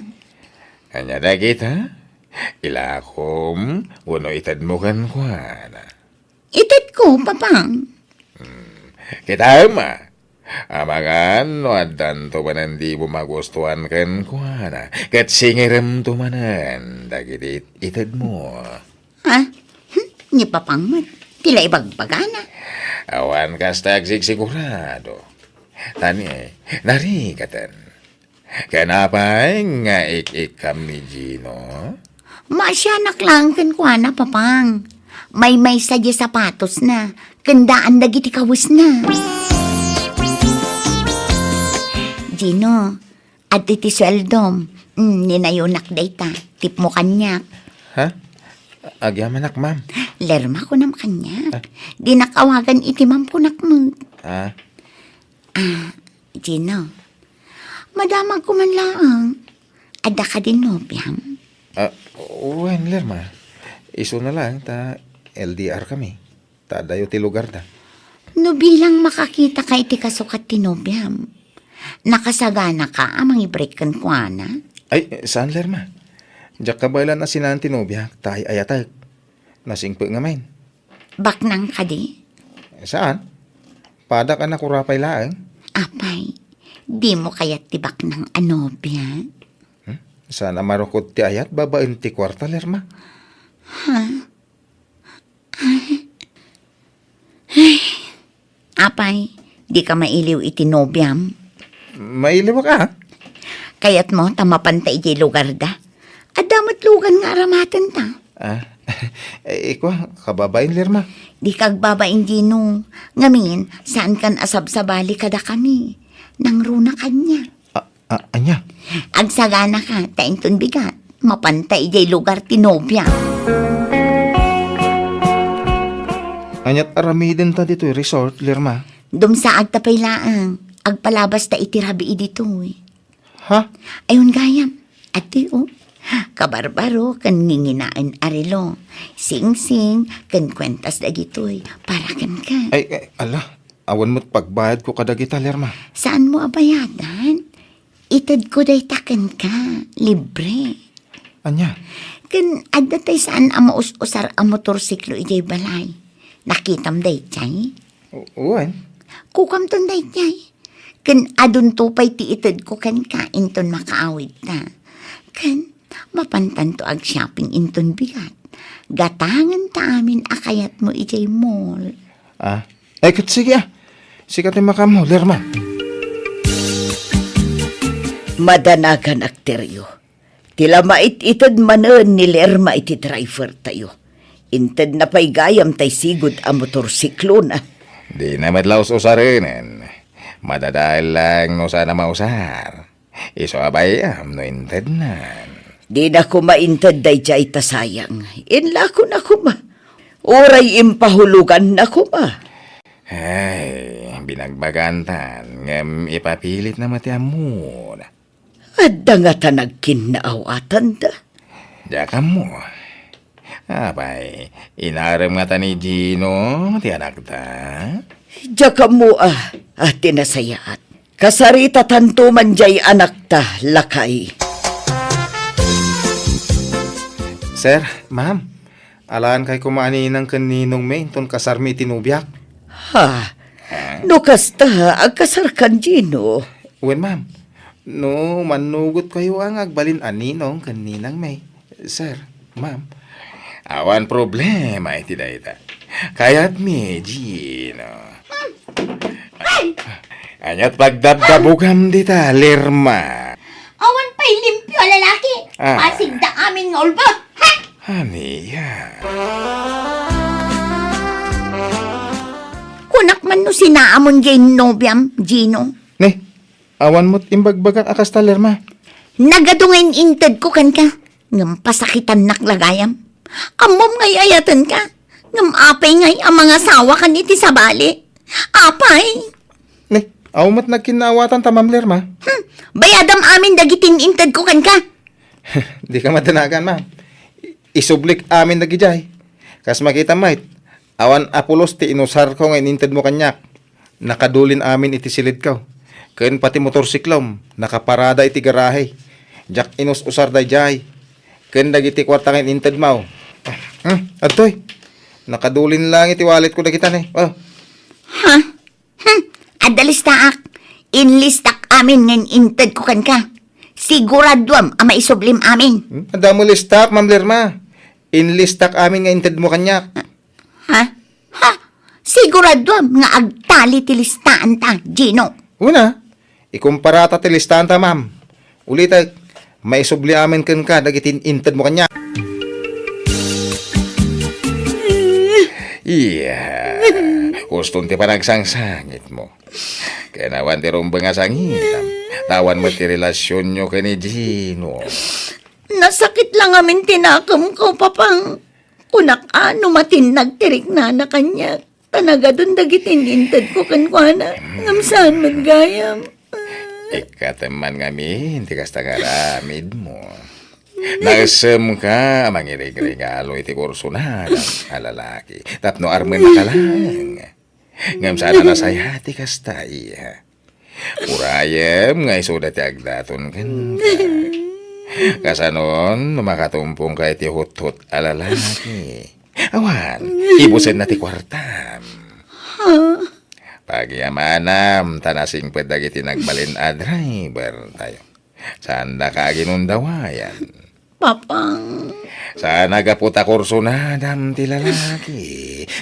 Ania dagita? Ilakom wenno itedmo kenkuana? Itedko, Papang. Hmm. Kitaem, a. Amangan no addanto manen dimo magustuan kenkuana, ket singiremto manen dagiti it-, itedmo. Ha? Hmm, ni Papang met, ti la ibagbagana. Awan kasta agsigsigurado. Tani, narigaten. Ken apay nga ik-ikkam ni Gino? Maasianak laeng kenkuana, Papang. Maymaysa di sapatosna, ken daan dagiti kawesna. Gino, adtoy ti sueldom. Mm, ninayonak dayta. Tipmo kaniak. Ha? Agyamanak, ma'am. Lerma, kunam kaniak. Ah. Dinak awagan iti ma'am, kunak met. Ah. Ah, Gino, madamagko man laeng. Adda kadin nobiam? Ah, wen, Lerma. Isuna laeng ta L D R kami. Ta adayo ti lugarda. No bilang makakitaka iti kasukat ti nobiam, nakasaganaka a mangibreak kenkuana? Ay, saan, Lerma. Diak kabaelan a sinaen ti nobiak ta ay-ayatek. Nasingpet ngamin. Baknang kadi? Saan? Padak a nakurapay laeng. Apay, dimo kayat ti baknang a nobia? Hmm? Saan a marukod ti ayat babaen ti kuarta, Lerma? Ha? Ay. Ay. Apay, dika mailiw iti nobiam? Mailiwak a. Kayatmo ta mapanta idiay lugarda? Adda met lugan nga aramatenta. Ah, eh, ikua, kababain, Lerma. Dika agbabain, Gino. Ngamin, saankan a sabsabali kadakami. Nangruna kaniak. Ah, ah, ania? Agsaganaka, ta inton bigat, mapanta idiay lugar ti nobia. Aniat aramidenta ditoy resort, Lerma? Dumsaagta pay laeng. Agpalabasta iti rabii ditoy. Ha? Ayon gayam. Adtoy, o. Kabarbaro ken nginginaen a relo. Singsing ken kuentas dagitoy para kenka. Ay, ay, ala. Awan met pagbayadko kadagita, Lerma. Saanmo a bayadan? Itedko dayta kenka. Libre. Ania? Ken adda tay saan a maus-usar a motorsiklo idiay balay. Nakitam daydiay? U-, wen. Kukamton daydiay. Ken adunto pay ti itedko kenka inton makaawidta. Ken mapantanto ag-shopping inton bigat. Gatangenta amin a kayatmo idiay mall. Ah, ay, ket sige, ah. Sika ti makaammo, Lerma. Madanaganak ti rio. Ti la mait-ited manen ni Lerma iti driver tayo. Intedna pay gayam tay sigud a motorsiklona. Dina met la us-usarenen. Madadael lang no saan a mausar. Isu a bay-am no intednan. Dina koma inted daydiay ta sayang. Inlakona koma. Uray impahuloganna koma. Ay, binagbagantan, ngem ipapilitna met ti ammona. Adda ngata nagkinnaawatanda? Diak ammo. Apay, inarem ngata ni Gino ti anakta? Diak ammo a, a ti nasayaat. Kasaritatanto man diay anakta, lakay. Sir, ma'am, alankay koma a ninang ken ninongmi inton kasarmi iti nobiak. Ha? Ha? No kasta, agkasarkan, Gino? Wen, ma'am. No mannugotkayo a nga agbalin a ninong ken ninangmi, sir, ma'am. Awan problema iti dayta. Kayatmi, Gino. Ay! Aniat pagdabdabugam dita, Lerma? Awan pay limpio a lalaki. Ah. Pasigda amin nga ulbod. Ha? Ania? Kunak man no sinaamon diay nobiam, Gino. Ne, awan met imbagbagak a kasta, Lerma. Nagadu nga in-intedko kenka, ngem pasakitannak la gayam. Ammom nga ay-ayatenka, ngem apay ngay a mangasawakan iti sabali? Apay? Ne, awan met nagkinnaawatan ta, Ma'am Lerma. Hmm, bayadam amin dagiti intedko kenka. Dika madanagan, ma'am. I-, isublik amin dagijay. Kas makita met, awan a pulos ti inusarko nga inintedmo kaniak. Nakadulin amin iti silidko. Ken pati motorsiklom, nakaparada iti garahe. Diak inus-usar daydiay. Ken dagiti kuarta nga inintedmo. Hmm, adtoy. Nakadulin lang iti walletko dagita ne. Oh. Ha? Hmm, adda listaak. Inlistak amin nga intedko kenka. Siguraduam a maisublim amin. Hmm, adda mo listak, Ma'am Lerma. Inlistak amin nga intedmo kaniak. Ha? Ha? Siguraduam nga agtali ti listaanta, Gino. Una, ikumparata ti listaanta, ma'am. Ulitek, maisubli amin kenka dagiti intedmo kaniak. Iya, uston ti panagsangsangitmo. Ken awan ti rumbeng a sangitam. Ta awan met ti relasionyo ken ni Gino. Nasakit lang amin ti nakemko, Papang. Kunak a no matinnag ti riknana kaniak, ta nagadun dagiti intedko kenkuana, ngem saan met gayam. Ikkatem man ngamin ti kasta nga aramidmo. Naesemka a mangirigregalo iti kursunada a lalaki tapno armenka laeng. Ngem saan a nasaya ti kasta, iya. Urayem nga isuda ti agdaton kenka. Kasanon, no makatumpongka iti huthot a lalaki. Awan, ibusenna ti kuartam. Pagyamanam, ta nasingpet dagiti nagbalin a drivertayo. Saandaka a ginundawayan. Papang. Saan a gapu ta kursunadam ti lalaki,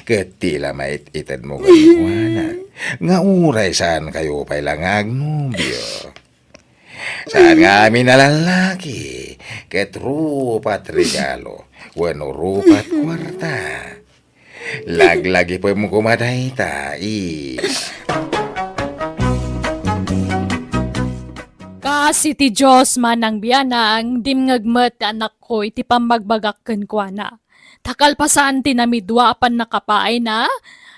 ket ti la mait-itedmo kenkuana, nga uray saankayo pay la nga agnobio. Saan nga amin a lalaki, ket rupat regalo, wenno rupat kuarta. Laglagipem koma dayta, i. Kas iti Dios, Manang Bianang, dimngeg met ti anakko iti pammagbagak kenkuana. Ta kalpasan ti namidua a pannakapaayna,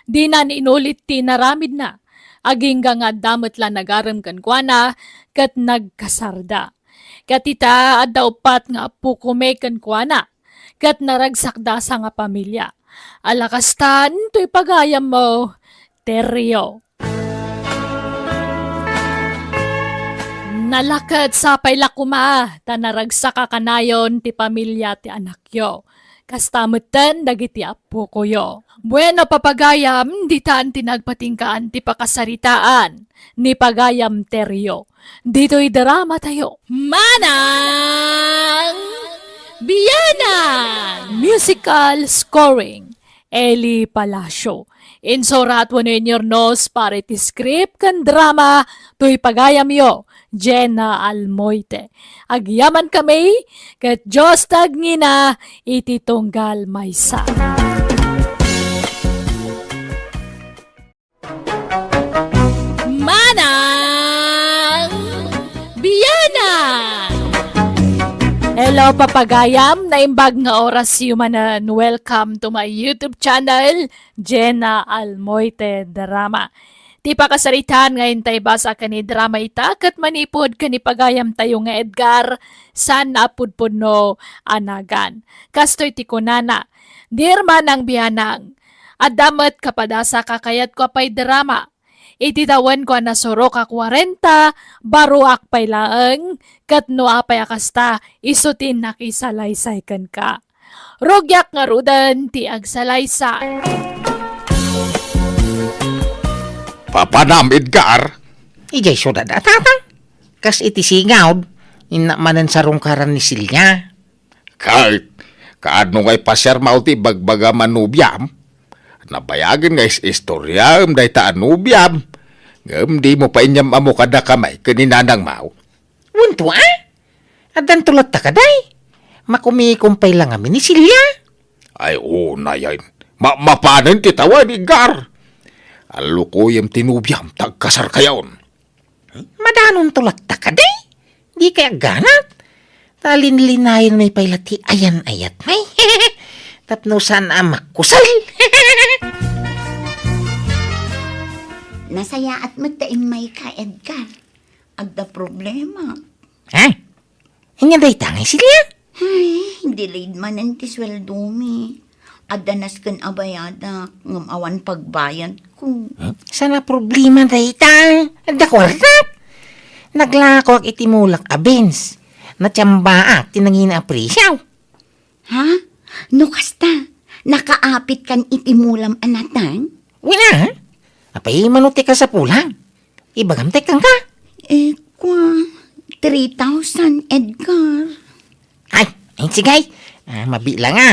dinan inulit ti inaramidna. Agingga nga adda met la nagarem kenkuana, ket nagkasarda. Ket ita, adda uppat nga appokomi kenkuana, ket naragsakda a sangapamilia. Ala kastan, toy pagayammo, Terio. Nalaket sapay la koma, ta naragsaka kanayon ti pamilia ti anakyo. Kasta metten dagiti appokoyo. Bueno, papagayam, ditan ti nagpatinggaan ti pakasaritaan ni Pagayam Terio. Ditoy drama tayo. Manang Bianang! Musical scoring, Eli Palacio. Insurat wenno inyurnos para iti script ken drama toy pagayamyo, Jenna Almoite. Agyamankami, ket Dios ti agngina iti tunggal maysa. Manang Bianang! Hello, papagayam! Naimbag nga orasyo manen. Welcome to my YouTube channel, Jenna Almoite Drama. Ti pakasaritaan nga intay basa ken ni drama ita ket manipud ken ni pagayamtayo nga Edgar, saan a pudpudno a nagan. Kastoy ti kunana, "Dear Manang Bianang, adda met kapadasa kakayatko a pay drama. Iti tawenko a nasurok a kuarenta, baroak pay laeng, ket no apay a kasta, isu ti nakisalaysay kenka. Rugiak ngaruden ti agsalaysay." Papanam, Edgar? Idiay siudad a, Tatang. Kas iti singawd, innak manen sarungkaran ni Celia. Kay, kaano nga ipasiarmo ti ibagbagam a nobiam? Nabayagen nga is-istoriam dayta a nobiam. Ngem dimo pay inyam-ammo kadakami ken ni nanangmo? Wen to, a? Addanto latta kadi? Makumikom pay la ngamin ni Celia. Ay, unayen. Ma-, mapanen ti tawen, Edgar. Allukoyem ti nobiam, ta agkasarkayon. Madanonto latta kadi? Dikay agganat? Ta linlinayenmi pay la ti ayan-ayatmi. Tapno saan a makkusal. Nasayaat met ta immayka, Edgar. Adda problema. Ha? Ania dayta nga Celia? Ay, delayed manen ti sueldomi. Adda nasken a bayadak, ngem awan pagbayadko. Hmm? Saan a problema dayta? Adda kuartak. Naglakoak iti mulak a Benz. Natiambaak ti nangina a presyo. Ha? No kasta, nakaapitkan iti mulam a nateng? Wen a. Apay mano ti kasapulan? Ibagam ti kenka. Eh, kua, three thousand, Edgar. Ay, ay, sige. Ah, mabilang a.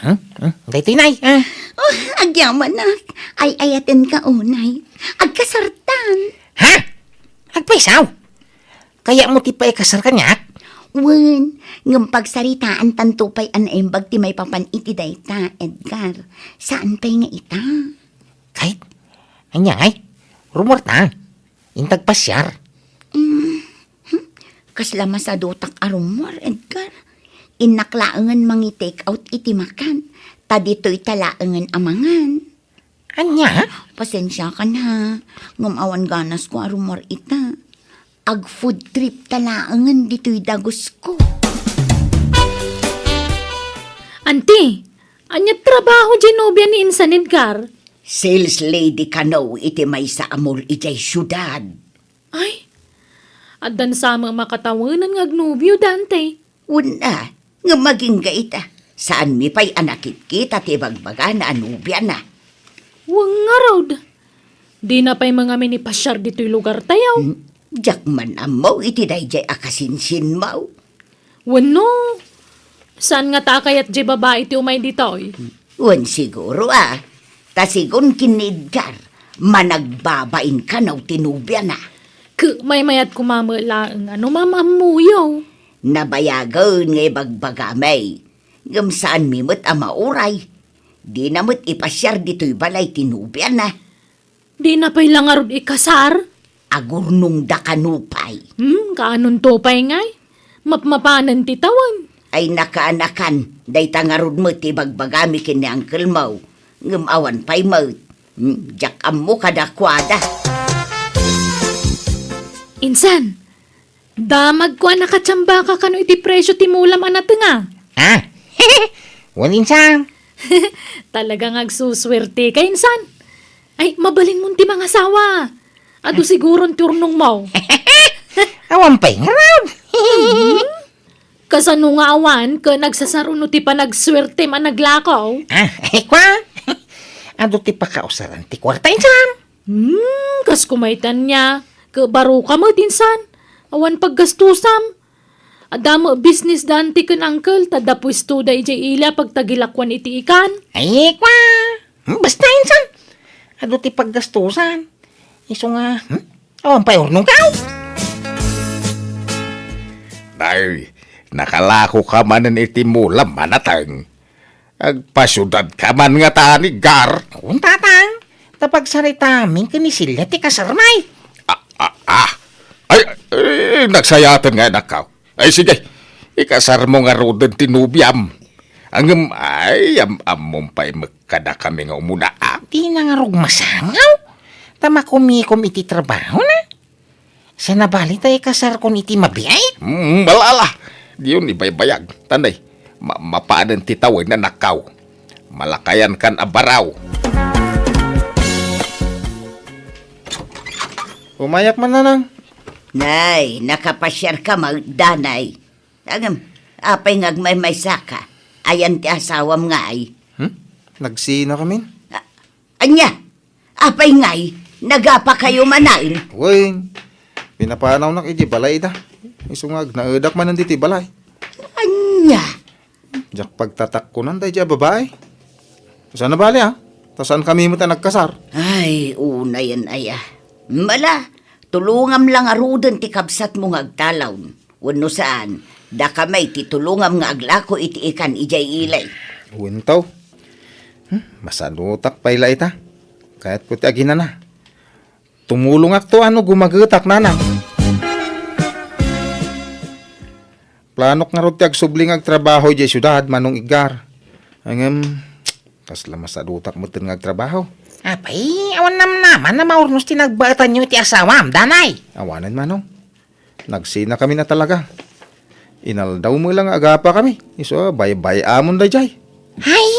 Hmm? Hmm? Daytoy, Nay. Ah. Oh, agyamanak. Ay-ayatenka unay. Agkasartan. Ha? Agpaysaw? Kayatmo ti paikasar kaniak? Wen, ngem pagsaritaantanto pay a naimbag ti maipapan iti dayta, Edgar. Saan pay nga ita? Kayat? Ania ngay? Rumor ta. Intag pasiar. Hmm. Hmm. Kasla masadutak a rumor, Edgar. Innak laengen mangi-take out iti makan. Ta ditoyta laengen a mangan. Ania? Pasensiakan ha, ngem awan ganasko a rumor ita. Ag-food trip ta laengen ditoy dagusko. Anti, ania trabaho diay nobia ni insan, Edgar? Sales lady kano iti maysa a mall idiay siudad. Ay, addan sa met makatawenan nga agnobio, Dante. Wen a, ngem agingga ita, saanmi pay a nakitkita ti ibagbagana a nobiana. Wen ngarud, dina pay mangamin ipasiar ditoy lugartayo. Hmm, diak man ammo iti daydiay a kasinsinmo. Wenno, saan ngata a kayat diay babai ti umay ditoy? Wen siguro a, ta sigun ken ni Edgar, managbabain kano ti nobiana. Ket maymayat koma met laeng a no maam-ammoyo. Nabayagen nga ibagbagami, ngem saanmi met a mauray. Dina met ipasiar ditoy balay ti nobiana. Dina pay la ngarud ikasar? Agurnongda kano pay. Hmm, kaanonto pay ngay? Mapmapanen ti tawen. Ay nakaanakan, dayta ngarud met ti ibagbagami ken ni uncle mo. Ngem awan pay met. Hmm, diak ammo kadakuada. Insan, damagko a nakatiambaka kano iti presyo ti mulam a natenga. Ah? Wen, insan. Talaga nga agsusuerteka, insan. Ay, mabalinmon ti mangasawa. Adu siguron ti urnongmo. Awan pay ngarud. Hmm? Kasano nga awan ket nagsasaruno ti panagsuertem a naglako? Ah, ay, kua. Adu ti pakausaran ti kuarta, insan. Hmm, kas kumaytan niya. Ket baroka met, insan. Awan paggastosam. Adda met business da anti ken uncle, ta adda puestoda idiay ili a pagtagilakuan iti ikan. Ay, kua. Hmm, basta, insan. Adu ti paggastosan. Isu nga, hmm? Awan pay urnongko. Nay, nakalakoka manen iti mulam a nateng. Agpasiudadka man ngata ni Gar? Wen, tatang. Ta pagsaritamin ken ni Celia ti kasarmi. Ah, ah, ah. Ay, ay, nagsayaten nga, anakko. Ay, sige. Ikasarmo ngaruden ti nobiam. Ngem, ay, am-, ammom pay met kadakami nga umuna, a. Dina ngarud masangaw. Ta makumikom iti trabahona. Saan a bali ta ikasarkon iti mabiit? Hmm, ala, ala. Diyon ibaybayag. Tanday, ma-, mapanen ti tawen, anakko. Malakayankan a baraw. Umayak man, nanang. Nay, nakapasiarka met, danay. Ngem, apay nga agmaymaysaka? Ayan ti asawam ngay? Hmm? Nagsinakamin? A-, ania? Apay ngay, nagapakayo manen? Wen, pinapanawnak idiay balay ida. Isu nga agnaedak manen ditoy balay. Ania? Diak pagtatakkonan daydiay a babai. Saan a bali, a? Ta saankami met a nagkasar. Ay, unayen aya. Mala, tulongam la ngaruden ti kabsatmo nga agtalon. Wenno saan, dakami ti tulongam nga aglako iti ikan idiay ili. Wen, taw. Hmm, masadutak pay la ita. Kayatko ti aginana. Tumulongakto a no gumagetak, nanang. Planok ngarud ti agsubli nga agtrabaho idiay siudad, Manong Edgar. Ngem, kasla masadutak metten nga agtrabaho. Apay, awan namnaman a maurnos ti nagbaetanyo iti asawam, danay. Awanen, Manong. Nagsinakamin a talaga. Inaldaw met la nga agapakami. Isu a baybay-amon daydiay. Ay,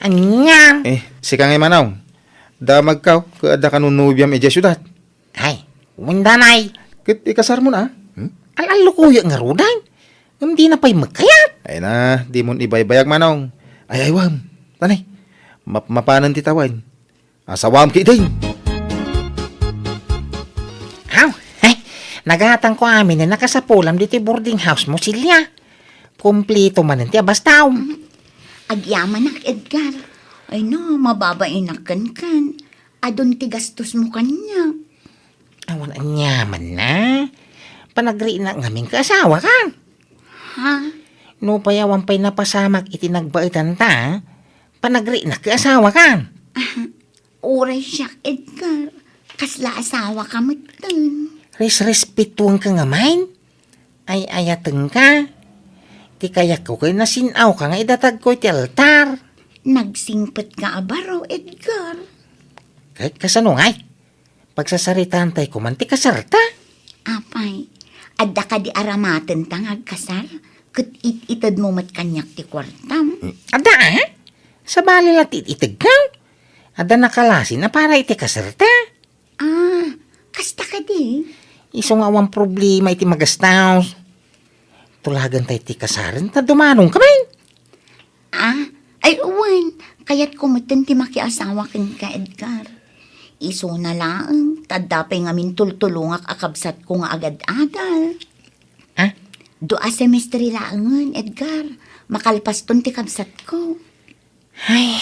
ania? Eh, sika ngay, Manong. Damagkaw, ket adda kano nobiam idiay siudad. Ay, wen, danay. Ket ikasarmon a? Hmm? Al-allukoyak ngaruden. Ngem dina pay met kayat. Ay na, dimon ibaybayag, Manong. Ay, aywem. Danay. Map-, mapanen ti tawen. Asawam ketdi. Aw, eh, nagatangko amin a nakasapulam ditoy boarding house mo, Celia. Kumplito manen ti abastaw. Agyamanak, Edgar. Ay na, mababainak kenka. Adun ti gastosmo kaniak. Awan aniaman na. Panagriinak ngamin ket asawakan. Ha? Nupay awan pay napasamak iti nagbaetanta, panagriinak ket asawakan. Uray siak, Edgar. Kasla asawaka metten. Resrespetuenka ngamin. Ay-ayatenka. Ti kayatko ket nasin-awka nga idatagko iti altar. Nagsingpetka a baro, Edgar. Ket kasano ngay? Pagsasaritaantay koman ti kasarta. Apay, adda kadi aramatenta nga agkasar? Ket it-itedmo met kaniak ti kuartam? Adda, a? Sabali la ti it-itedka. Adda nakalasin a para iti kasarta. Ah, kasta kadi? Isu nga awan problema iti magastos. Tulagentay ti kasaren ta dumanongkamin. Ah, ay, wen, kayatko metten ti makiasawa kenka, Edgar. Isuna laeng, ta adda pay ngamin tultulongak a kabsatko nga agad-adal. Ah? Dua semestre laengen, Edgar. Makalpaston ti kabsatko. Ay.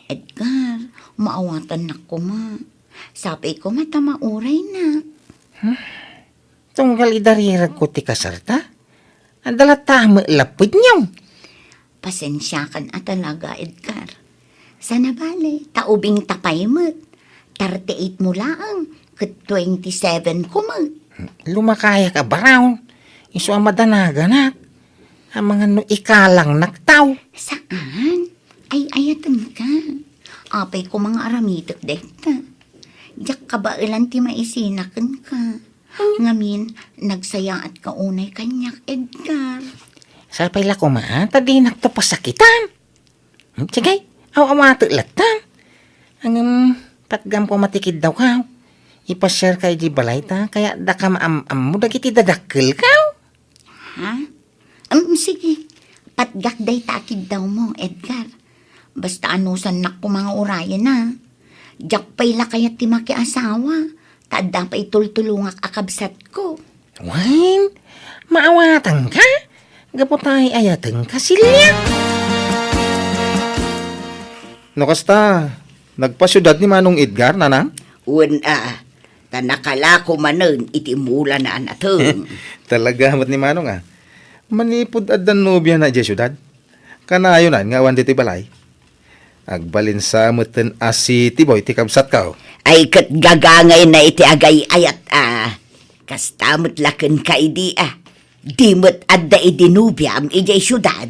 Edgar, maawatannak koma. Sapay koma ta mauraynak. Hmm? Tunggal idariragko ti kasarta? Adda latta met la pudno. Pasensiakan a talaga, Edgar. Saan a bale, ta ubingta pay met. Thirty-eight mo laeng, ket twenty-seven ko met. Lumakayak a baro. Isu a madanaganak. Amangan no ikalangnak taw. Saan? Ay-ayatenka. Apay koma nga aramitek dayta. Diak kabaelan ti maisina kenka. Ngamin, nagsayaatka unay kaniak, Edgar. Sapay la koma, ta dinakto pasakitan. Hmm, sige, aw-awatek latta. Ngem, patgam koma ti kiddawkaw. Ipasiarka idiay balay ta, kayat dakam am-ammo dagiti dadakkelkaw. Ha? Em, sige. Patgak dayta a kiddawmo, Edgar. Basta anusannak koma nga urayen a. Diak pay la kayat ti makiasawa, ta adda pay tultulongak a kabsatko. Wen, maawatanka? Gapu ta ay-ayatenka, Celia. No kasta, nagpasiudad ni Manong Edgar, nanang? Wen a, ta nakalako manen iti mulana a nateng. Talaga met ni Manong a. Manipud adda nobiana idiay siudad. Kanayonan nga awan ditoy balay. Agbalin sa metten a city boy ti kabsatko. Ay ket gagangayna iti agay-ayat a. Kasta met la kenka idi a. Di met adda idi nobiam idiay siudad.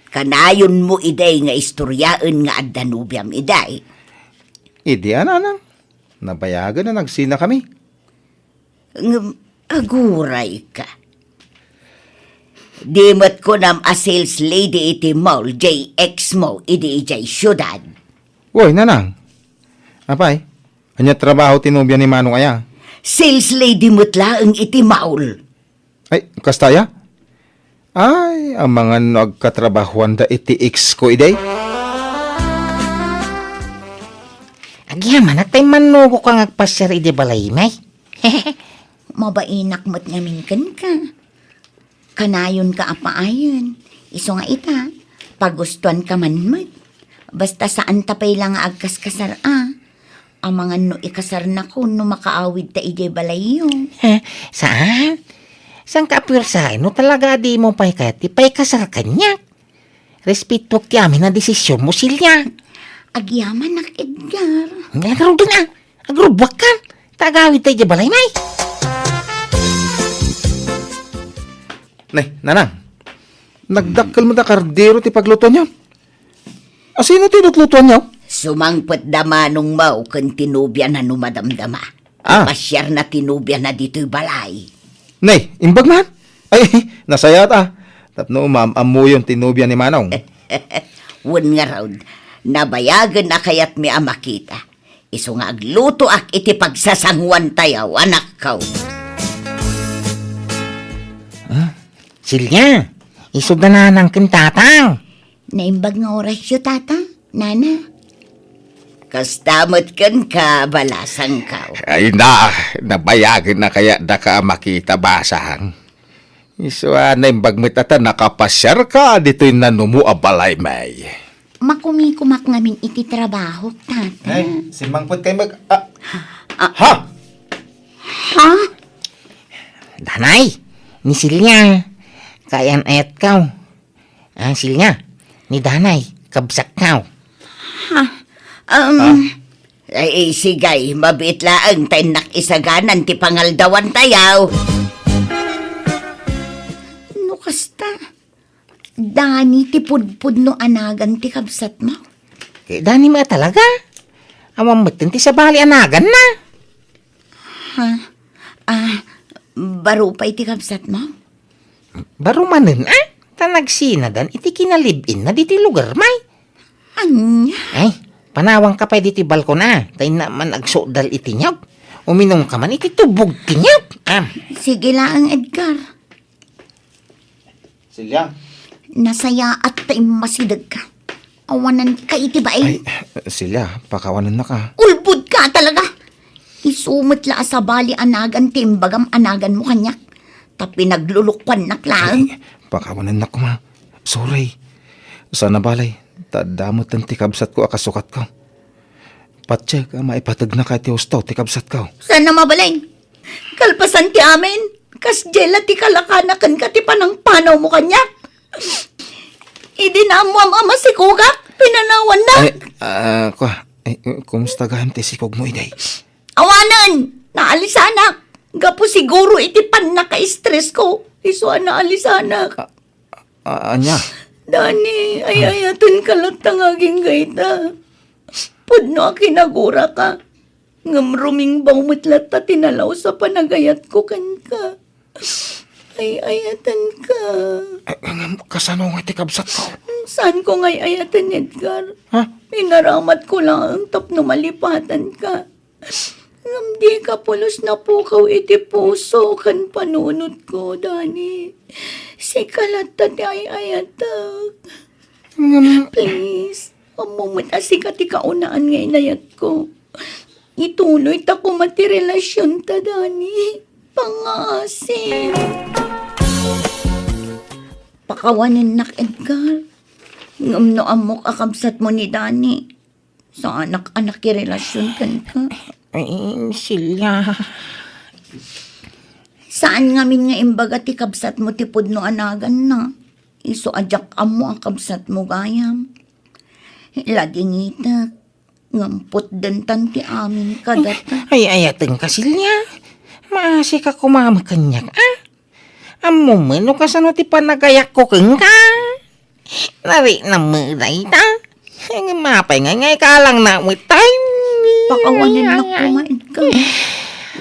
Kanayonmo idi nga istoriaen nga adda nobiam idi. Idi a, nanang, nabayagen a nagsinakami. Ngem agurayka. Di met kunam a sales lady iti mall diay ex mo idi idiay siudad. Wen, nanang. Apay, ania trabaho ti nobia ni Manong aya? Sales lady met laeng iti mall. Ay, kasta aya? Ay, amangan no agkatrabahoanda iti ex ko idi? Agyamanak ta immannugoka nga agpasiar idi balaymi. Mabainak met ngamin kenka. Kanayonka a paayen. Isu nga ita, pagustuanka man met. Basta saanta pay la nga agkaskasar a. Amangan no ikasarnakon no makaawidta idiay balayyo. Saan? Saanka a puersaen no talaga a dimo pay kayat ti paikasar kaniak? Respetoak ti amin a desisionmo, Celia. Agyamanak, Edgar. Ngaruden a, agrubbuakkan. Ta agawidta idiay balaymi. Nay, nanang. Nagdakkel met a kardero ti paglutoanyo. Asino ti lutlutoanyo? Sumangpet da manong Mau ken ti nobiana no madamdama. Ah. Pasiarna ti nobiana ditoy balay. Nay, imbag man? Ay, nasayaat a. Tapno maam-ammoyon ti nobia ni Manong. Wen ngarud, nabayagen a kayatmi a makita. Isu nga aglutoak iti pagsasangoantayo, anakko. Ah, Silya, isu da nanang ken tatang. Naimbag nga orasyo, tata, nana. Kasta met kenka, balasangko. Ay na, nabayagen a kayat daka a makita, basang. Isu a naimbag met a ta nakapasiarka ditoy nanumo a balaymi. Makumikumak ngamin iti trabahok, tata. Ay, simmangpet kay mag-, ah, ah. Ha? Ha? Danay, ni Silya, kaayan-ayatko. Ah, Silya, ni Danay, kabsatko. Ha? Um, Ah. Ay, sige, mabiit laeng ta innak isaganan ti pangaldawantayo. No kasta, Dani ti pudpudno a nagan ti kabsatmo? Ket Dani met talaga. Awan metten ti sabali a naganna. Ha? Ah, baro pay ti kabsatmo? Baro manen, a? Ta nagsinadan iti kinalib-inna ditoy lugarmi. Ania? Ay, panawanka pay ditoy balkon, a? Ta innak man agsukdal iti niyog. Uminumka man iti tubog ti niyog, a? Sige laeng, Edgar. Silya. Nasayaat ta immasidegka. Awananka iti bain. Ay, Silya, pakawanennaka. Ulbodka talaga. Isu met la a sabali a nagan ti imbagam a naganmo kaniak. Ta pinaglulukuannak laeng. Ay, pakawanennak koma. Sorry. Saan a bale, ta adda metten ti kabsatko a kasukatko. Patiek a maipategnaka iti husto ti kabsatko. Saan a mabalin? Kalpasan ti amin, kasdiay la ti kalakana kenka ti panangpanawmo kaniak. Idi naammoam a masikogak, pinanawannak. Ay, ah, kua, ay, kumusta gayam ti sikogmo idi? Awanen, naalisanak. Gapu siguro iti pannaka-stress ko, isu a naalisanak. Ah, ah, ania? Dani, ay-ayatenka latta nga agingga ita. Pudno a kinaguraka. Ngem rumingbaw met latta ti nalaus a panagayatko kenka. Ay-ayatenka. Eh, ngem kasano nga ti kabsatko? Saanko nga ay-ayaten, Edgar. Ha? Inaramatko laeng tapno malipatanka. Ngem dika pulos napukaw iti puso ken panunotko, Dani. Sika latta ti ay-ayatek. Ngem please, ammo met a sika ti kaunaan nga inayatko. Ituloyta koma ti relasionta, Dani. Pangngaasim. Pakawanennak, Edgar. Ngem no ammok a kabsatmo ni Dani, saanak a nakirelasion kenka. Ay, Silya. Saan ngamin nga imbaga ti kabsatmo ti pudno a naganna. Isu a diak ammo a kabsatmo gayam. Ladingitek, ngem putdentan ti amin kadata. Ay, ay-ayatenka, Silya. Maasika koma met kaniak, a? Ammom no kasano ti panagayatko kenka. Nariknam met dayta. Ngem apay nga, nga ikalang na met tayo. Pakawanennak koma, Edgar.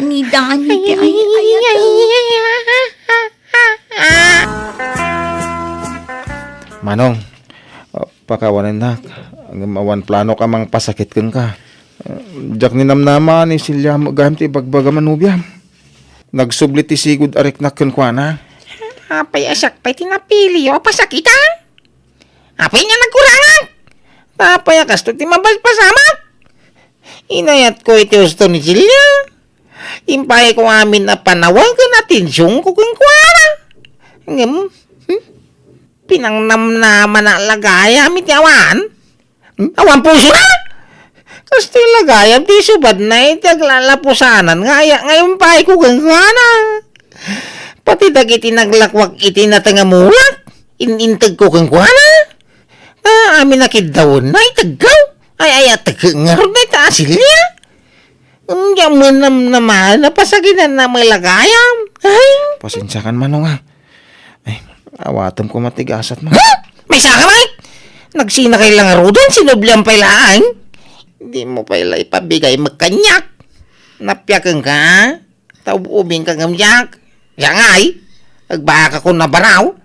Ni Dani ti ay-ayatek. Manong, pakawanennak. Ngem awan planok a mangpasakit kenka. Diak ninamnama ni Silya met gayam ti ibagbagam a nobiam. Nagsubli ti sigud a riknak kenkuana. Apay a siak pay ti napiliyo a pasakitan? Apay nga nagkurangak? Apay a kastoy ti mabalpasamak? Inayatko iti husto ni Silya. Impayko amin a panawen ken atensionko kenkuana. Ngem, hmm? Pinangnamnamana la gayam iti awan? Hmm? Awan pusona? Kastoy la gayam ti isubadna iti aglalapusanan nga aya nga impayko kenkuana. Pati dagiti naglakwak iti nateng a mulak, in-integko kenkuana. Amin a kiddawenna, itegko. Ay, ay, ategko ngarud dayta a Silya. Ngem diak met namnama a pasakitanna met la gayam. Ay. Pasensiakan, Manong, a. Ay, awatem koma ti gasatmo. Ha? Maysa ka met? Nagsinakay la ngaruden, sinublian pay laeng. Dimo pay la ipabigay met kaniak. Napiakenka, a? Ta ub-ubingka ngem diak. Siak ngay, agbaakakon a baraw.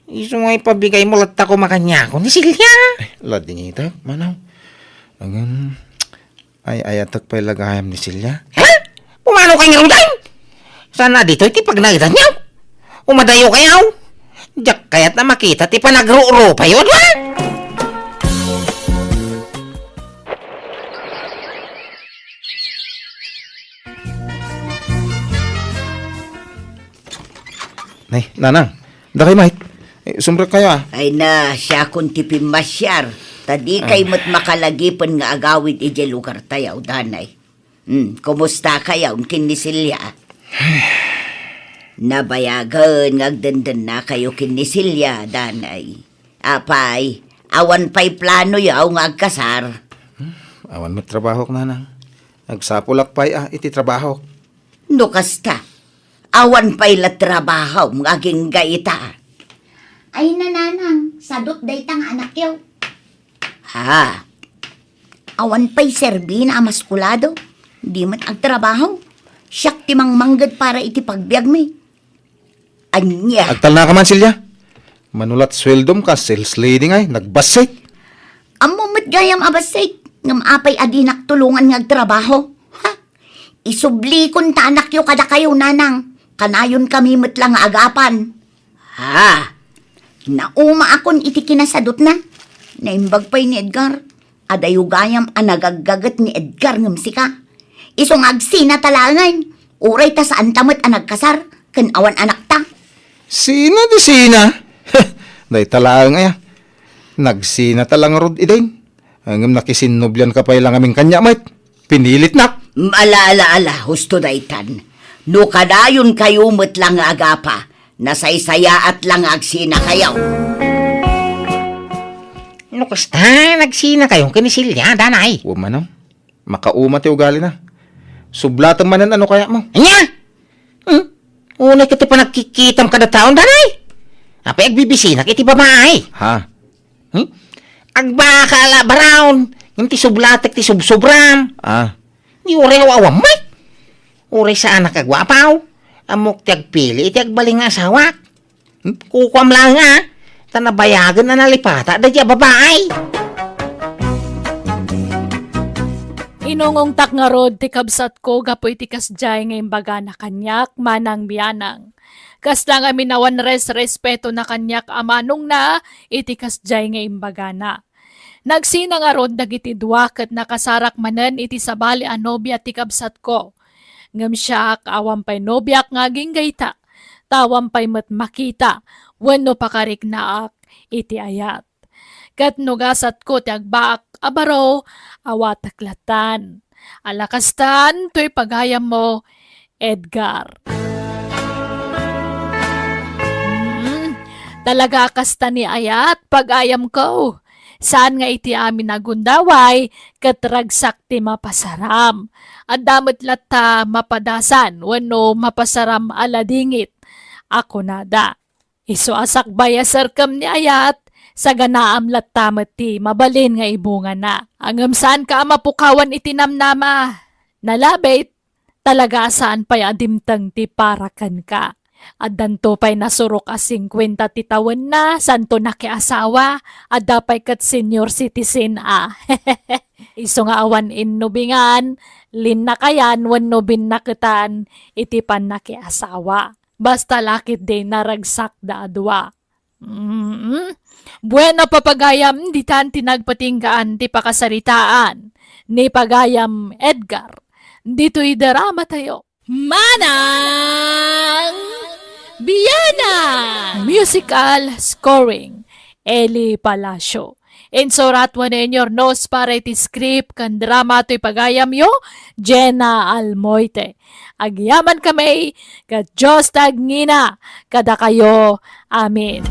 Isu nga ipabigaymo latta koma kaniak ni Celia. Eh, ladingitek, Manang. Ngem, ay-ayatek pay la gayam ni Celia. Ha? Pumanokay ngaruden? Saan a ditoy ti pagnaedanyo? Umadayokayo. Diak kayat a makita ti panagrurupayo, adua? Nay, Nanang, dakay met. Eh, sumrekkayo, a. Ay na, siakon ti pimmasiar. Ta dikay Ah. met makalagipen nga agawid idiay lugartayo, danay. Hmm, kumustakayo ken ni Celia? Nabayagen nga agdendennakayo ken ni Celia, danay. Apay, awan pay planoyo nga agkasar? Hmm, awan met trabahok, Nanang. Agsapulak pay a iti trabahok. No kasta, awan pay la trabahom nga agingga ita. Ay, Nanang, sadut dayta nga anakyo. Ha? Awan pay serbina a maskulado. Di met agtrabaho. Siak ti mangmangged para iti pagbiagmi. Ania? Agtalnaka man, Celia. Mano la't sueldom kas sales lady ngay, nagbassit. Ammom met gayam a bassit, ngem apay a dinak tulongan nga agtrabaho? Ha? Isublikon ta anakyo kadakayo, Nanang. Kanayonkami met la nga agapan. Ha? Naumaakon iti kinasadutna. Naimbag pay ni Edgar. Adayo gayam a nagaggaget ni Edgar ngem sika. Isu nga agsinata laengen. Uray ta saanta met a nagkasar ken awan anakta. Sina ti sina? Dayta laeng aya. Nagsinata la ngarud idin. Ngem nakisinnobianka pay la ngamin kaniak met. Pinilitnak. Mm, ala, ala, ala, husto daytan. No kadayonkayo met la nga agapa, nasaysayaat la nga agsinakayo. No kasta, nagsinakayo ken ni Celia, danay. Wa manen. Makauma ti ugalina. Sublatem manen a no kayatmo. Ania? Hmm? Unay ket ti panagkikitam kada taon, danay. Apay agbibisinak iti babai? Ha? Hmm? Agbaka la baraon, ngem ti sublatek ti subsubram. Ah. Di uray aw-awam met. Uray saanak a guapaw. Ammok ti agpili iti agbalin nga asawak. Hmm? Kukuam laeng a, ta nabayagen a nalipata daydi a babai. Inungongtak ngarud ti kabsatko gapu iti kasdiay nga imbagana kaniak, Manang Bianang. Kasta ngamin a awan res-respeto na kaniak a manongna iti kasdiay nga imbagana. Nagsina ngarud dagiti dua ket nakasarak manen iti sabali a nobia ti kabsatko. Ngem siak, awan pay nobiak nga agingga ita, ta awan pay met makita wenno pakariknaak iti ayat. Ket no gasatko ti agbaak a baro, awatek lattan. Ala kastan toy pagayammo, Edgar. Hmm, talaga a kasta ni ayat, pagayamko. Saan nga iti amin a gundaway ket ragsak ti mapasaram. Adda met latta mapadasan wenno mapasaram a ladingit a kunada. Isu a sakbay a serkem ni ayat, saganaam latta met ti mabalin nga ibungana. Ngem saanka a mapukawan iti namnama. Nalabit, talaga a saan pay a dimteng ti para kenka. Addanto pay nasurok a singkuenta ti tawenna, santo nakiasawa, adda pay ket senior citizen a. Isu nga awan innubingan, linnakayan wenno binnaketan iti pannakiasawa. Basta la ketdi naragsak da a dua. Mm. Bueno, papagayam, ditan ti nagpatinggaan ti pakasaritaan ni pagayam Edgar. Ditoy drama tayo. Manang Bianang! Musical scoring, Eli Palacio. Insurat wenno inyurnos para iti script ken drama toy pagayamyo, Jenna Almoite. Agyamankami, ket Dios ti agngina kadakayo. Amen.